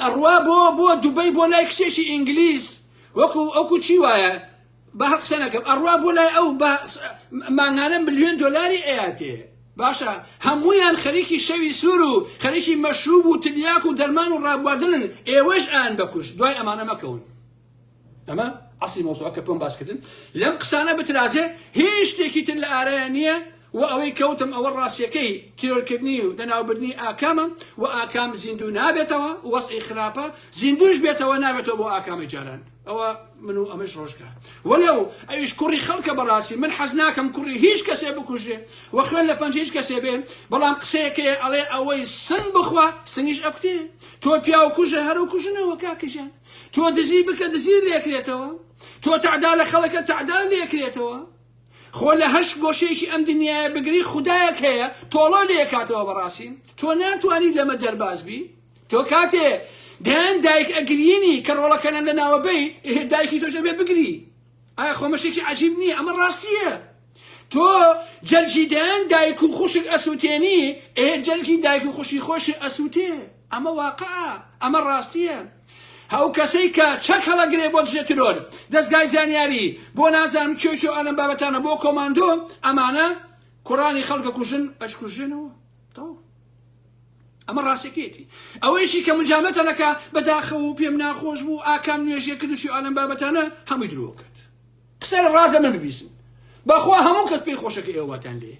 ئەڕوا بۆ بۆ دوبەی بۆ لای کچێکی ئینگلیز وەکو ئەوکو چی وایە با هەر قسە نەکەم ئەڕوا بۆ لای ئەو بە مانگانە ملیۆن دۆلاری ئەیاتێ باشە هەموویان خەریکی شەوی سوور و خەریکی مەشروب و تلیاک و دەرمان و ڕابواردنن ئێوەش ئەیان بەکوشت دوای ئەمانە مەکەون ئەمە ئەسلی مەوزوعە کە پێم باس کردن لەم قسانە بترازێ هیچ شتێکی تر لە ئارایە نییە و ئەوەی کەوتم ئەوە ڕاستیەکەی تیرۆرکردنی و لەناوبردنی ئاکامە و ئاکام زیندوو نابێتەوە وەزعی خراپە زیندوش بێتەوە نابێتەوە بۆ ئاکامی جاران ئەوە من و ئەمەش ڕۆژگار وەلەو ئەویش کوڕی خەڵکە بەڕاستی من حەز ناکەم کوڕی هیچ کەسێ بکوژرێ و خوێن لە پەنجە هیچ کەسێ بێ بەڵام قسەیەکەیە ئەڵێ ئەوەی سنگ بخوا سنگیش ئەکوتێ تۆ پیاو کوژە هەرو کوژنەوە کاکەژیان تۆ دزی بکە دزی لێکرێتەوە تۆ تەعدا لە خەڵکە تەعدا لێکرێتەوە خۆ لە هەش گۆشەیەکی ئەم دنیاە بگری خودایەک هەیە تۆڵە لێکاتەوە بەڕاستی تۆ ناتوانی لەمە دەرباز بی تۆ کاتێ دەیان دایک ئەگرینی کە ڕۆڵەکەیان لە ناوە بەی دایکی تۆش دەبێ بگری ئایا خۆ مەشێکی عجیب نییە ئەمە ڕاستیە تۆ جەرگی دەیان دایک و خوشک ئەسووتێنی ئێ جەرگی دایک و خوشی خۆشی ئەسووتێ ئەمە واقعە ئەمە ڕاستیە ئەو کەسەی کە چەک هەڵەگرێ بۆ دژە ترۆر دەستگای زانیاری بۆ نازانم کێ کێ ئەلەم بابەتانە بۆ کۆماندۆ ئەمانە کوڕانی خەڵکە کوژن ئەشکوژێنەوە تەواو ئەمە ڕاستەکەیەتی ئەوەیشی کە مجامەتە نەکا بەداخەوە و پێم ناخۆش بوو ئاکام نوێژێ کردوشی ئالەم بابەتانە هەمووی درۆ کرد قسە لە ڕازە من ببیسن بەخوا هەموو کەس پێی خۆشە کە ئێوە واتان لێ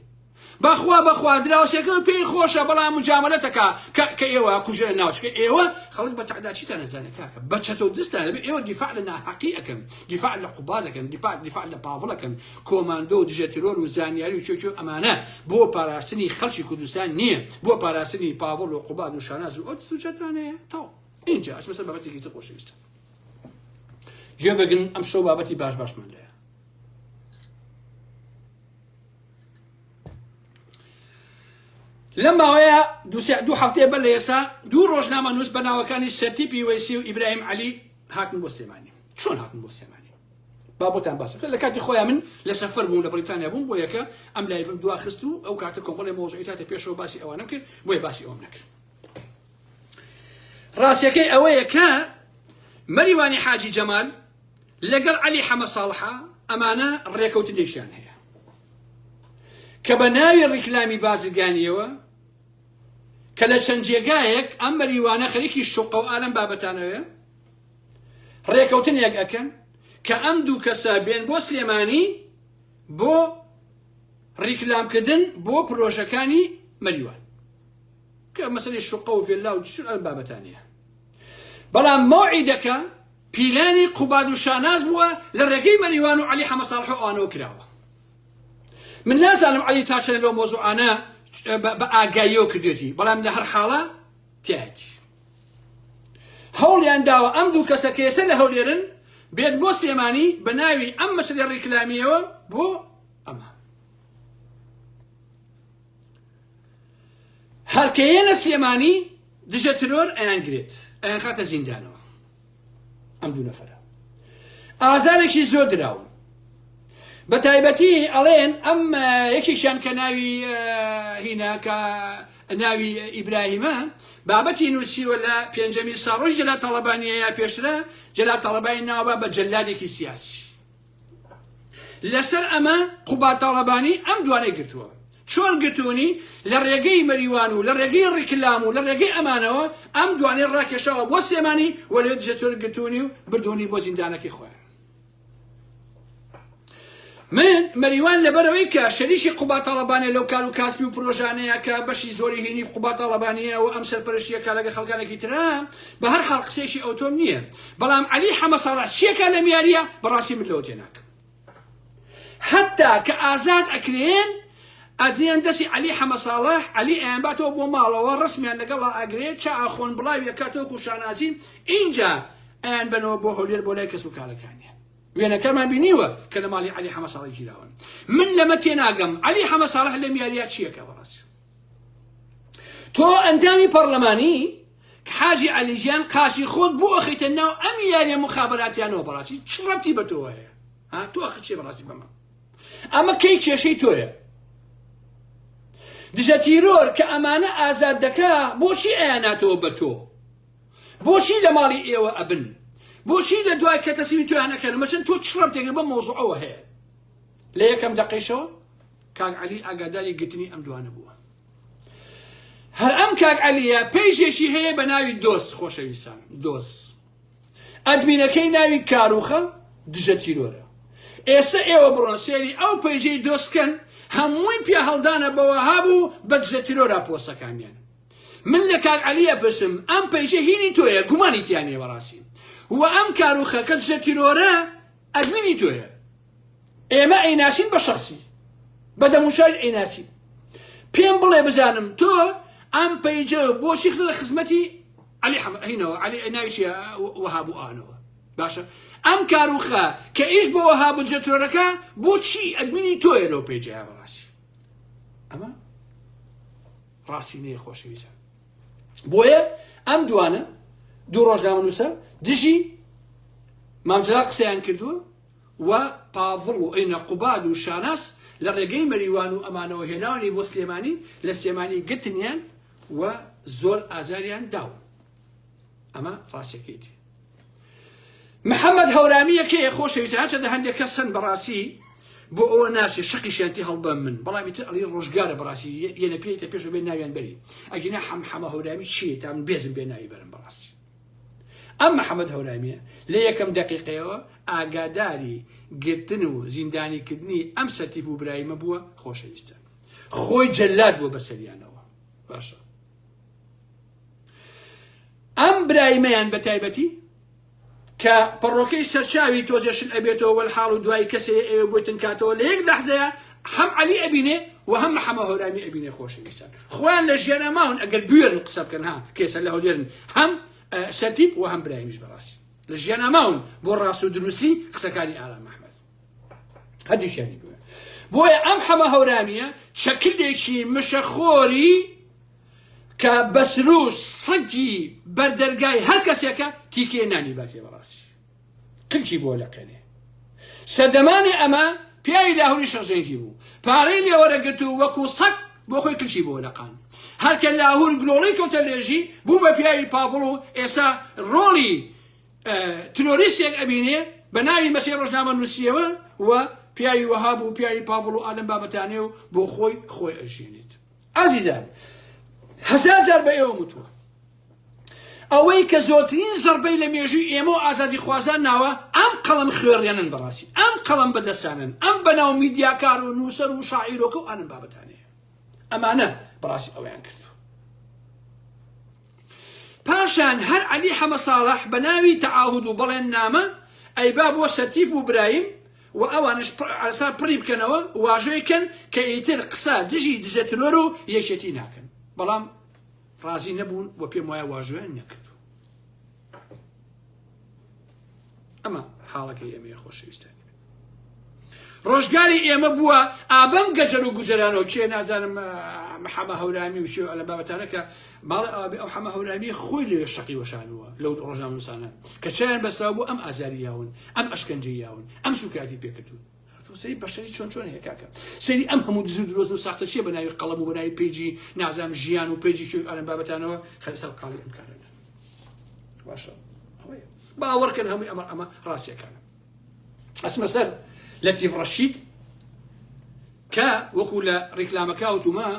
بەخوا بەخوا دراوسێکە پێی خۆشە بەڵام مجاملەتەکە کە کە ئێوە کوژێن ناوچکە ئێوە خەڵک بە تەعداچیتان نەزانێت کاکە بە چەتە و دستان لەبێ ئێوە دیفاع لە ناحەقی ئەکەن دیفاع لە قوباد ئەکەن دیفاع دیفاع لە پاڤڵ ئەکەن کۆماندۆ و دژە ترۆر و زانیاری و چێ ئەمانە بۆ پاراستنی خەڵکی کوردستان نییە بۆ پاراستنی پاڤڵ و قوباد و شاناز و ئەو سوچەتانەیە تەواو اینجا ئەچمە سەر بابەتێکی تر خۆشەویستم گوێ بگرن ئەم شەو بابەتی باش باشمان لایە. لەم ماوەیە دوو دوو هەفتەیە بەر لە ئێستا دوو ڕۆژنامەنووس بە ناوەکانی سەرتیپی وەیسی و ئیبراهیم عەلی هاتن بۆ سلێمانی. چۆن هاتن بۆ سلێمانی؟ با بۆتان باس بکەم. لە کاتی خۆیان من لە سەفەر بووم، لە بەریتانیا بووم، بۆ یەکە ئەم live م دوا خست و ئەو کاتە کۆمەڵێ مەوزوعی تاتە پێشەوە باسی ئەوانەم کرد، بۆیە باسی ئەوم نەکرد. ڕاستیەکەی ئەوەیە کە مەریوانی حاجی جەمال لەگەڵ عەلی حەمە ساڵحە ئەمانە ڕێکەوتنێکیان هەیە کە بە ناوی ڕیکلامی بازرگانیەوە کە لە چەند جێگایەک ئەم مەریوانە خەریکی شوقە و ئالەم بابەتانەوەیە ڕێکەوتنێک ئەکەن کە ئەم دوو کەسە بێن بۆ سلێمانی بۆ ڕیکلامکردن بۆ پرۆژەکانی مەریوان کە مەسەلەی شوقە و ڤێللا و چ ئەم بابەتانەیە بەڵام مەوعیدەکە پیلانی قوباد و شاناز بووە لە ڕێگەی مەریوان و عەلی حەمە ساڵح و ئەوانەوە کراوە من نازانم عەلی تا چەند لەو مۆزوعانە بە ئاگاییەوە کردێتی بەڵام لە هەر حاڵە تیایەتی هەوڵیان داوە ئەم دوو کەسە کە ئێستا لە هەولێرن بێت بۆ سلێمانی بە ناوی ئەم مەسەلەی ڕیکلامیەوە بۆ ئەمە هەر کە یەنە سلێمانی دژە ترۆر ئەیانگرێت ئەیانخاتە زیندانەوە ئەم دوو نەفەرە ئازارێکی زۆر دراون بە تایبەتی ئەڵێن ئەم یەکێکیان کە ناوی هینا کە ناوی ئیبراهیمە بابەتی نووسیوە لە پێنجەمی ساڕۆژ جەلال تاڵەبانیە یا پێشترە جەلال تاڵەبانی ناوە بە جەلادێکی سیاسی لەسەر ئەمە قوباد تاڵەبانی ئەم دوانەی گرتووە. چۆن گرتوونی؟ لە ڕێگەی مەریوان و لە ڕێگەی ڕیکلام و لە ڕێگەی ئەمانەوە ئەم دوانەی ڕاکێشاوە بۆ سلێمانی و لەوێ دژە تورک گرتوونی و بردوونی بۆ زیندانەکەی خۆیان. من مەریوان لەبەرئەوەی کە شەریکی قوباد تاڵەبانیە لەو کار و کاسپی و پرۆژانەیە کە بەشی زۆری هینی قوباد تاڵەبانیە و ئەم سەرپەرشتیە کە لەگە خەڵکانێکی ترە بە هەر حاڵ قسەیەکی ئەوتۆم نییە بەڵام عەلی حەمە ساڵح چیەکە لەم یاریە بەڕاستی من لەوە تێناکەم هەتا کە ئازاد ئەکرێن ئەدرێن دەستی عەلی حەمە ساڵح عەلی ئەیانباتەوە بۆ ماڵەوە ڕسمیان لەگەڵا ئەگرێت چا ئاخۆن بڵاوی ئەکاتەوە کو شانازی ئینجا ئەیان بەنەوە بۆ هەولێر بۆ لای کەس و کارەکانیان وێنەکەمان بینیوە کە لە ماڵی عەلی حەمە ساڵح گیراون من لەمە تێناگەم عەلی حەمە ساڵح لەم یاریە چیەکە بەڕاستی تۆ ئەندامی پەڕلەمانی حاجی عەلی گیان قاچی خۆت بۆ ئەخەیتە ناو ئەم یاریە مخابراتیانەوە بەڕاستی چ ڕەبتی بە تۆوە هەیە ها تۆ ئەخە چیە بەڕاستی بەمە ئەمە کەی کێشەی تۆیە دژە تیرۆر کە ئەمانە ئازاد دەکا بۆچی ئەیاناتەوە بە تۆ بۆچی لە ماڵی ئێوە ئەبن بۆچی لە دوای کە تەسلیمی تۆیان ئەکەن مەسەن تۆ چ ڕەبتێکە بەم مەوزوعەوە هەیە لە یەکەم دەقەیشەوە کاک عەلی ئاگاداری گرتنی ئەم دوانە بووە هەر ئەم کاک عەلیە page ێکی هەیە بە ناوی دۆس خۆشەویستان دۆس admin ەکەی ناوی کاروخە دژە تیرۆرە ئێستا ئێوە بڕۆن سێری ئەو page ەی دۆسکەن هەمووی پێ هەڵدانە بەوەها بوو بە دژە تیرۆرا پۆستەکانیان من لە کاک عەلی ئەپرسم ئەم page ە هینی تۆیە گومانی تیا نییە بەڕاستی و ئەم کاروخە کە دژە تیرۆرە admin ی تۆیە ئێمە ئەیناسین بە شەخسی بە دەموچاویش ئەیناسین پێم بڵێ بزانم تۆ ئەم page ە بۆچی خستە خزمەتی عەلی حەمە هینەوە عەلی ناوی چییە وەهاب و ئانەوە باشە ئەم کاروخە کە ئیش بۆ وەهاب و جەترۆرەکە بۆچی admin ی تۆیە لەو page ەیە بەڕاستی ئەمە ڕاستی نییە خۆشەویستان بۆیە ئەم دوانە دوو ڕۆژنامەنووسە دژی مام جەلال قسەیان کردووە و پاڤڵ و ئەینە قوباد و شاناس لە ڕێگەی مەریوان و ئەمانەوە هێناونی بۆ سلێمانی لە سلێمانی گرتنیان و زۆر ئازاریان داون ئەمە ڕاستیەکەیتی محەممەد هەورامیەکەیە خۆشەویستە هەرچەندە هەندێک کەس هەن بەڕاستی بۆ ئەوە ناشێ شەقیشیان تێ هەڵبەم من بەڵام ئیتر ئەڵی ڕۆژگارە بەڕاستی یەنە پێیتە پێش بێ ناویان بەری ئەگینا حەم حەمە هەورامی چییە تا من بێزم بێ ناوی بەرم بەڕاستی ئەم محەممەد هەورامیە لە یەکەم دەقیقەیەوە ئاگاداری گرتن و زیندانیکردنی ئەم سەرتیپ و برایمە بووە خۆشەویستە خۆی جەلاد بووە بەسەریانەوە باشە ئەم برایمەیان بە تایبەتی کە پەڕۆکەی سەرچاوی تۆزێ شل ئەبێتەوە وەلحاڵ و دوایی کەسێ ئەوێ بۆی تنکاتەوە لە یەک لەحزەیە هەم عەلی ئەبینێ و هەم محەمە هۆرامی ئەبینێ خۆشەویستان خۆیان لە ژیانا ماون ئەگەر بوێرن قسە بکەن ها کێسە لە هەولێرن هەم سەرتیپ و هەم برایمیش بەڕاستی لە ژیانا ماون بۆ ڕاست و دروستی قسەکانی ئارام ئەحمەد هەردووکیانی بوێ بۆیە ئەم حەمە هەورامیە چەکلێکی مشەخۆری. کە بە سروش سەگی بەردەرگای هەر کەسێکە تیکێ نانی باتێ بەڕاستی کلکی بۆ لەقێنێ سەردەمانێ ئەمە پیاوی لاهوری شەڕجەنگی بوو پارەی لێوەرەگرت و وەکو سەگ بۆ خۆی کلکی بۆ لەقان هەرکە لاهور گلۆڵی کەوتە لێژی بوو بە پیاوی پاڤڵ و ئێسا ڕۆڵی ترۆریستێک ئەبینێ بە ناوی مەسەی ڕۆژنامە نووسیەوە و پیاوی وەها بوو پیاوی پاڤڵ و ئالم بابەتانێ و بۆ خۆی خۆی ئەژێنێت ئازیزان هەزار جار بە ئێوەم وتووە ئەوەی کە زۆرترین زەربەی لە مێژووی ئێمە و ئازادیخوازان ناوە ئەم قەڵەم خوێڕیانن بەڕاستی ئەم قەڵەم بەدەستانن ئەم بەناو میدیاکار و نووسەر و شاعیرۆکە و ئەنم بابەتانەیە ئەمانە بەڕاستی ئەویان کردو پاشان هەر عەلی حەمە ساڵح بە ناوی تەعاهود و بەڵێن نامە ئەیبا بۆ سەرتیپ و برایم و ئەوانش ئەسا پڕی بکەنەوە واژۆی کەن کە ئیتر قسە دژی دژە ترۆر و یەکێتی ناکەن بەڵام ڕازی نەبوون و پێم وایە واژۆیان نەکردو ئەمە حاڵەکەی ئێمەیە خۆشەویستانی ڕۆژگاری ئێمە بووە ئابەم گەجەر و گوجەرانەوە کێ نازانم حەمە هەورامی و شێ لە بابەتانە کە ماڵ ئەو حەمە هەورامی خۆی لێ شەقی وەشانووە لەو ڕۆژنامەنووسانە کە چیان بەسراو بوو ئەم ئازاری یاون ئەم ئەشکەنجەی یاون ئەم سوکاتی پێکردوون سەیری بەشەری چۆن چۆن هەیە کاکە سەیری ئەم هەموو دز و درۆزن و ساختە چیە بە ناوی قەڵەم و بە ناوی page ی نازانم ژیان و page ی کوێ ئەم بابەتانەوە خەر سەر قاڵی ئەم کارەنە باشە ئەوەیە باوەڕکەن هەمووی ئەمە ئەمە ڕاستیەکانە ئەسمە سەر لەتیف ڕەشید کە وەکو لە ڕیکلامەکە وتومە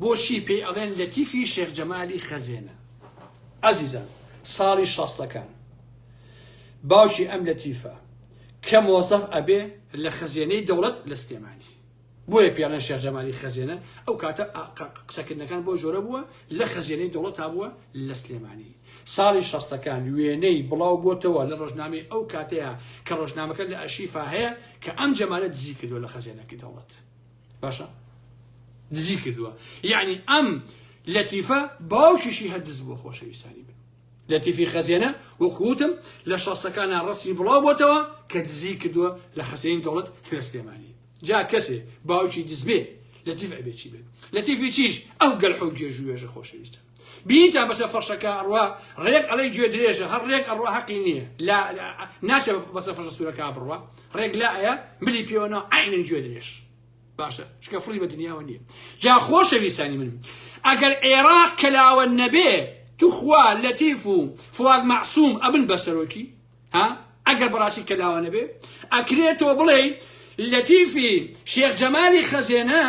بۆچی پێی ئەڵێن لەتیفی شێخ جەمالی خەزێنە ئازیزان ساڵی شەستەکان باوکی ئەم لەتیفە کە مۆزەف ئەبێ لە خەزێنەی دەوڵەت لە سلێمانی بۆیە پێڵێن شێخ جەمالی خەزێنە ئەو کاتە قسەکردنەکان بۆ جۆرە بووە لە خەزێنەی دەوڵەت بووە لە سلێمانی ساڵی شەستەکان وێنەی بڵاو بۆتەوە لە ڕۆژنامەی ئەو کاتەیە کە ڕۆژنامەکە لە ئەرشیفا هەیە کە ئەم جەمالە دزی کردووە لە خەزێنەکەی دەوڵەت باشە دزی کردووە یعنی ئەم لەتیفە باوکیشی هەر دز بووە خۆشەویستانی من لەتیفی خەزێنە وەکو وتم لە شەستەکانا ڕەسمی بڵاو بۆتەوە کە دزی کردووە لە خەزێنی دەوڵەت لە سلێمانی جا کەسێ باوکی دز بێ لەتیف ئەبێ چی بێت لەتیفی چیش ئەو گەلحۆ گێژوێژە خۆشەویستە بینیتان بەسەر فەرشەکە ئەڕوا ڕێک ئەڵێ گوێ درێژە هەر ڕێک ئەڕوا حەقی نییە لا ناشێ بەسەر فەرشە سوورەکە بڕوا ڕێک لا ئەیە ملی پێوەنا عینەن گوێ درێژ باشە چکە فڕی بە دنیاوە نییە جا خۆشەویستانی من ئەگەر عێراق کەلاوە نەبێ توخوا لەتیف و فواد مەعسوم ئەبن بە سەرۆکی ها ئەگەر بەڕاستی کەلاوە نەبێ ئەکرێت تۆ بڵێ لەتیفی شێخ جەمالی خەزێنە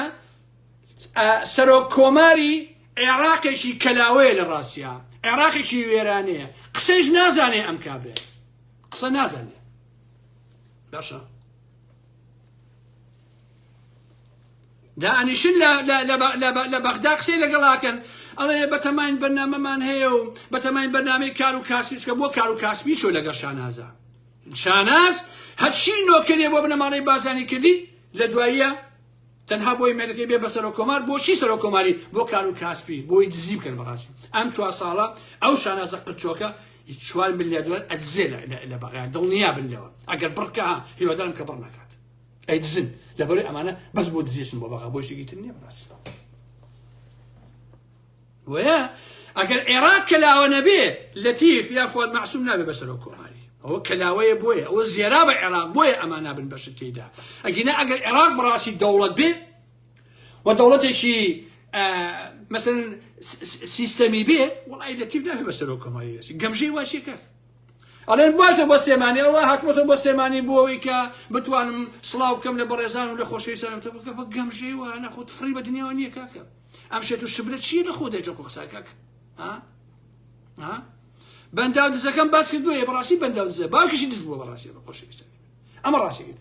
سەرۆک کۆماری عێراقێکی کەلاوەیە لە ڕاستیا عێراقێکی وێرانەیە قسەیش نازانێ ئەم کابرای قسە نازانێ باشە دانیشن لە بەغدا قسەی لەگەڵاکەن ئەڵێ بەتەماین بەرنامەمان هەیە و بەتەماین بەرنامەی کار و کاسبی چکە بۆ کار و کاسبی چۆ لەگەڵ شانازە شاناز هەرچی نۆکەرێ بۆ بنەماڵەی بازانی کردی لە دواییە تەنها بۆی مێردەکەی بێ بە سەرۆک کۆمار بۆچی سەرۆک کۆماری بۆ کار و کاسپی بۆی دزی بکەن بەڕاستی ئەم چوار ساڵە ئەو شانازە قرچۆکە 4 ملیار دلار ئەدزێ لە بەغا دڵنیا بن لەوە ئەگەر بڕکە هیوادارم کە بڕ نەکات ئەی دزن لەبەرەی ئەمانە بەس بۆ دزێشن بۆ بەغا بۆ شتێکی تر نییە بەڕاستی بۆیە ئەگەر عێراق کەلاوە نەبێ لەتیف یا فواد مەعسوم نابێ بە سەرۆک کۆماری ئەوە کەلاوەیە بۆیە ئەوە زێرا بە عێراق بۆیە ئەمان نابن بە شت تێیدا ئەگینا ئەگەر عێراق بەڕاستی دەوڵەت بێ و دەوڵەتێکی مەسەن سیستەمی بێ وەڵی لەتیف نابێ بە سەرۆک کۆماری گەمژەی واشیە کاک ئەڵێن بوایتە بۆ سلێمانی ئەوە هاتمەتەوە بۆ سلێمانی بۆ ئەوەی کە بتوانم سڵاو بکەم لە بەڕێزان و لە خۆشەویستانم تۆ بکە بە گەمژەی وانە خۆت فڕی بە دنیاوە نییە کاکە ئەم شێت و شبرە چییە لە خۆ دەیتە خۆ قسە کاک ها ها بەنداو دزەکەم باس کردووە بەڕاستی بەنداو دزە باوکیشی دز بووە بەڕاستی بە خۆشەویستانی ئەمە ڕاستیت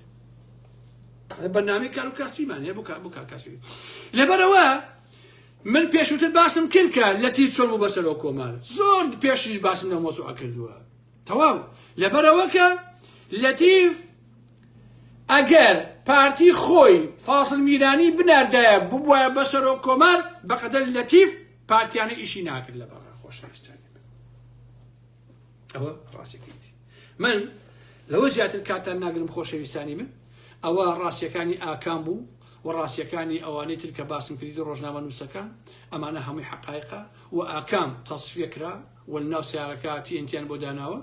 بەرنامەی کار و کاسبیمان هەیە بۆ کار کاسبی لەبەرەوە من پێشووتر باسم کرد کە لەتیف چۆن بوو بە سەرۆک کۆمار زۆر پێشیش باسم لە مۆزوعە کردووە تەواو لەبەرەوە کە لەتیف ئەگەر پارتی خۆی فاسل میرانی بناردایە ببوایە بە سەرۆک کۆمار بەقەدەر لەتیف پارتیانە ئیشی ناکرد لە بەغا خۆشەویستانی ئەوە ڕاستەکەیتی من لەوە زیاتر کاتان ناگرم خۆشەویستانی من ئەوە ڕاستیەکانی ئاکام بوو. و ڕاستیەکانی ئەوانەی تر کە باسم کردی ڕۆژنامەنووسەکان ئەمانە هەمووی حەقایقە و ئاکام تەسفیە کرا و لەناو سیارەکە TNT یان بۆ داناوە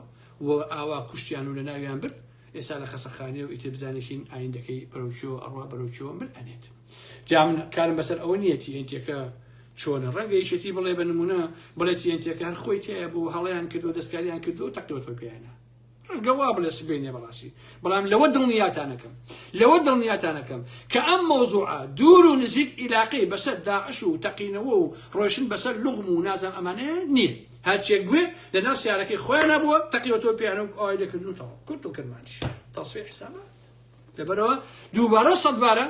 و ئاوا کوشتیان و لەناویان برد ئێستا لە خەسەخانەیە و ئیتر بزانێکین ئایندەکەی بەرەو کوێوە ئەڕوا بەرەو کوێوە مل ئەنێت جا من کارم بەسەر ئەوە نییە TNT یەکە چۆنە ڕەنگە یەکێتی بڵێ بە نمونە بڵێ TNT یەکە هەر خۆی تایە بوو هەڵەیان کردو دەستکاریان کردو تەقیوەتەوە پێیانە ڕەنگە وا بڵێ سبەینێ بەڕاستی بەڵام لەوە دڵنیاتانەکەم لەوە دڵنیاتانەکەم کە ئەم مەوزوعە دوور و نزیک ئیلاقەی بەسەر داعش و تەقینەوە و ڕۆشن بەسەر لوغم و نازان ئەمانەیە نییە هەرچێک بوێ لەناو سیارەکەی خۆیان بووە تەقیوەتەوە پێیانە و ئاوای لێکردن و تەواو کورت و کرمانجی تەسفیە حسابات لەبەرەوە دووبارە و سەدبارە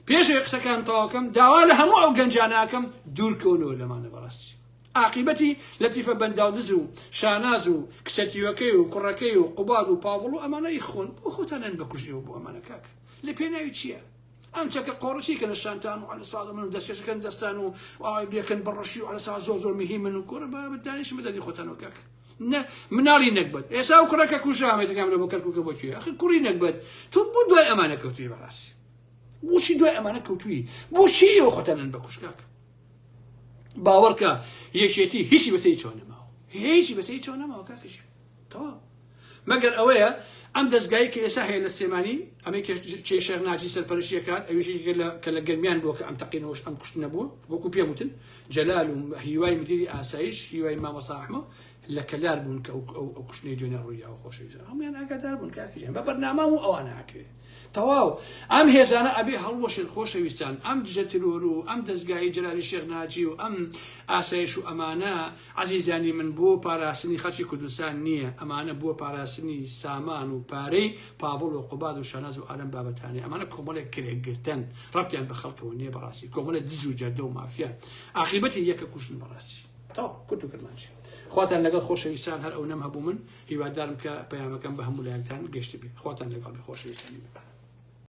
پێش ئەوەی قسەکان تەواوکەم داوا لە هەموو ئەو گەنجانەکەم دوورکەونەوە لەمانە بەڕاستی ئاقیبەتی لەتیفە بەنداودز و شاناز و کچە تیوەکەی و کوڕەکەی و قوباد و پاڤڵ و ئەمانە ی خۆن بۆ خۆتانن بەکوژ ئێوە بۆ ئەمانە کاک لە پێناوی چییە؟ ئەم چەکە قۆڕە چی کەنە شانتان و عەلە ساڵە من و دەستکێشەکەن دەستان و ئاوای لێکەن بەڕەشی و عەلە ساڵ زۆر زۆر مهیمن و کورە بابە دانیشن بە دەردی خۆتانەوە کاک نە مناڵی نەگبەت ئێستا ئەو کوڕە کە کوژرا ئەمێتەکان بڵێ بۆ کەرکووکە بۆ کوێ ئەخر کوڕی نەگبەت تۆ بۆ دوای ئەمانە کەوتوی بەڕاستی بۆچی دوای ئەمانە کەوتوی بۆچی ئێوە خۆتانن بەکوش کاک باوەڕکە یەکێتی هیچی بەسەر هیچەوە نەماوە هیچی بەسەر هیچەوە نەماوە کاکە ژیر تەواو مەگەر ئەوەیە ئەم دەستگایی کە ئێستا هەیە لە سلێمانی ئەمەی کێ شێخ ناجی سەرپەرشتی ئەکات ئەویش یەکێکە لە کە لە گەرمیان بووە کە ئەم تەقینەوەش ئەم کوشتنە بووە وەکو پێم وتن جەلال و هیوای مدیری ئاسایش هیوای مامۆستا ئەحمە لە کەلار بوون کە ئەو کوشتنەی دوێنێ ڕوویاوە خۆشەویستان هەموویان ئاگادار بوون کاکە گیان بە بەرنامە و ئەوانە ئەکرێ تەواو ئەم هێزانە ئەبێ هەڵوەشێن خۆشەویستان ئەم دژە ترۆر و ئەم دەزگایی جەلالی شێخ ناجی و ئەم ئاسایش و ئەمانە عەزیزانی من بۆ پاراستنی خەڵکی کوردستان نییە ئەمانە بۆ پاراستنی سامان و پارەی پاڤڵ و قوباد و شاناز و ئالەم بابەتانەیە ئەمانە کۆمەڵێک کرێگرتەن ڕەبتیان بە خەڵکەوە نییە بەڕاستی کۆمەڵێک دز و جەردە و مافیان ئاقیبەتی یەکە کوشتن بەڕاستی تەواو کورت و کرمانجی خواتان لەگەڵ خۆشەویستان هەر ئەونەم هەبوو من هیوادارم کە پەیامەکەم بە هەموو لایەکتان گەشتبێ خواتان لەگەڵ بێ خۆشەویستانی من.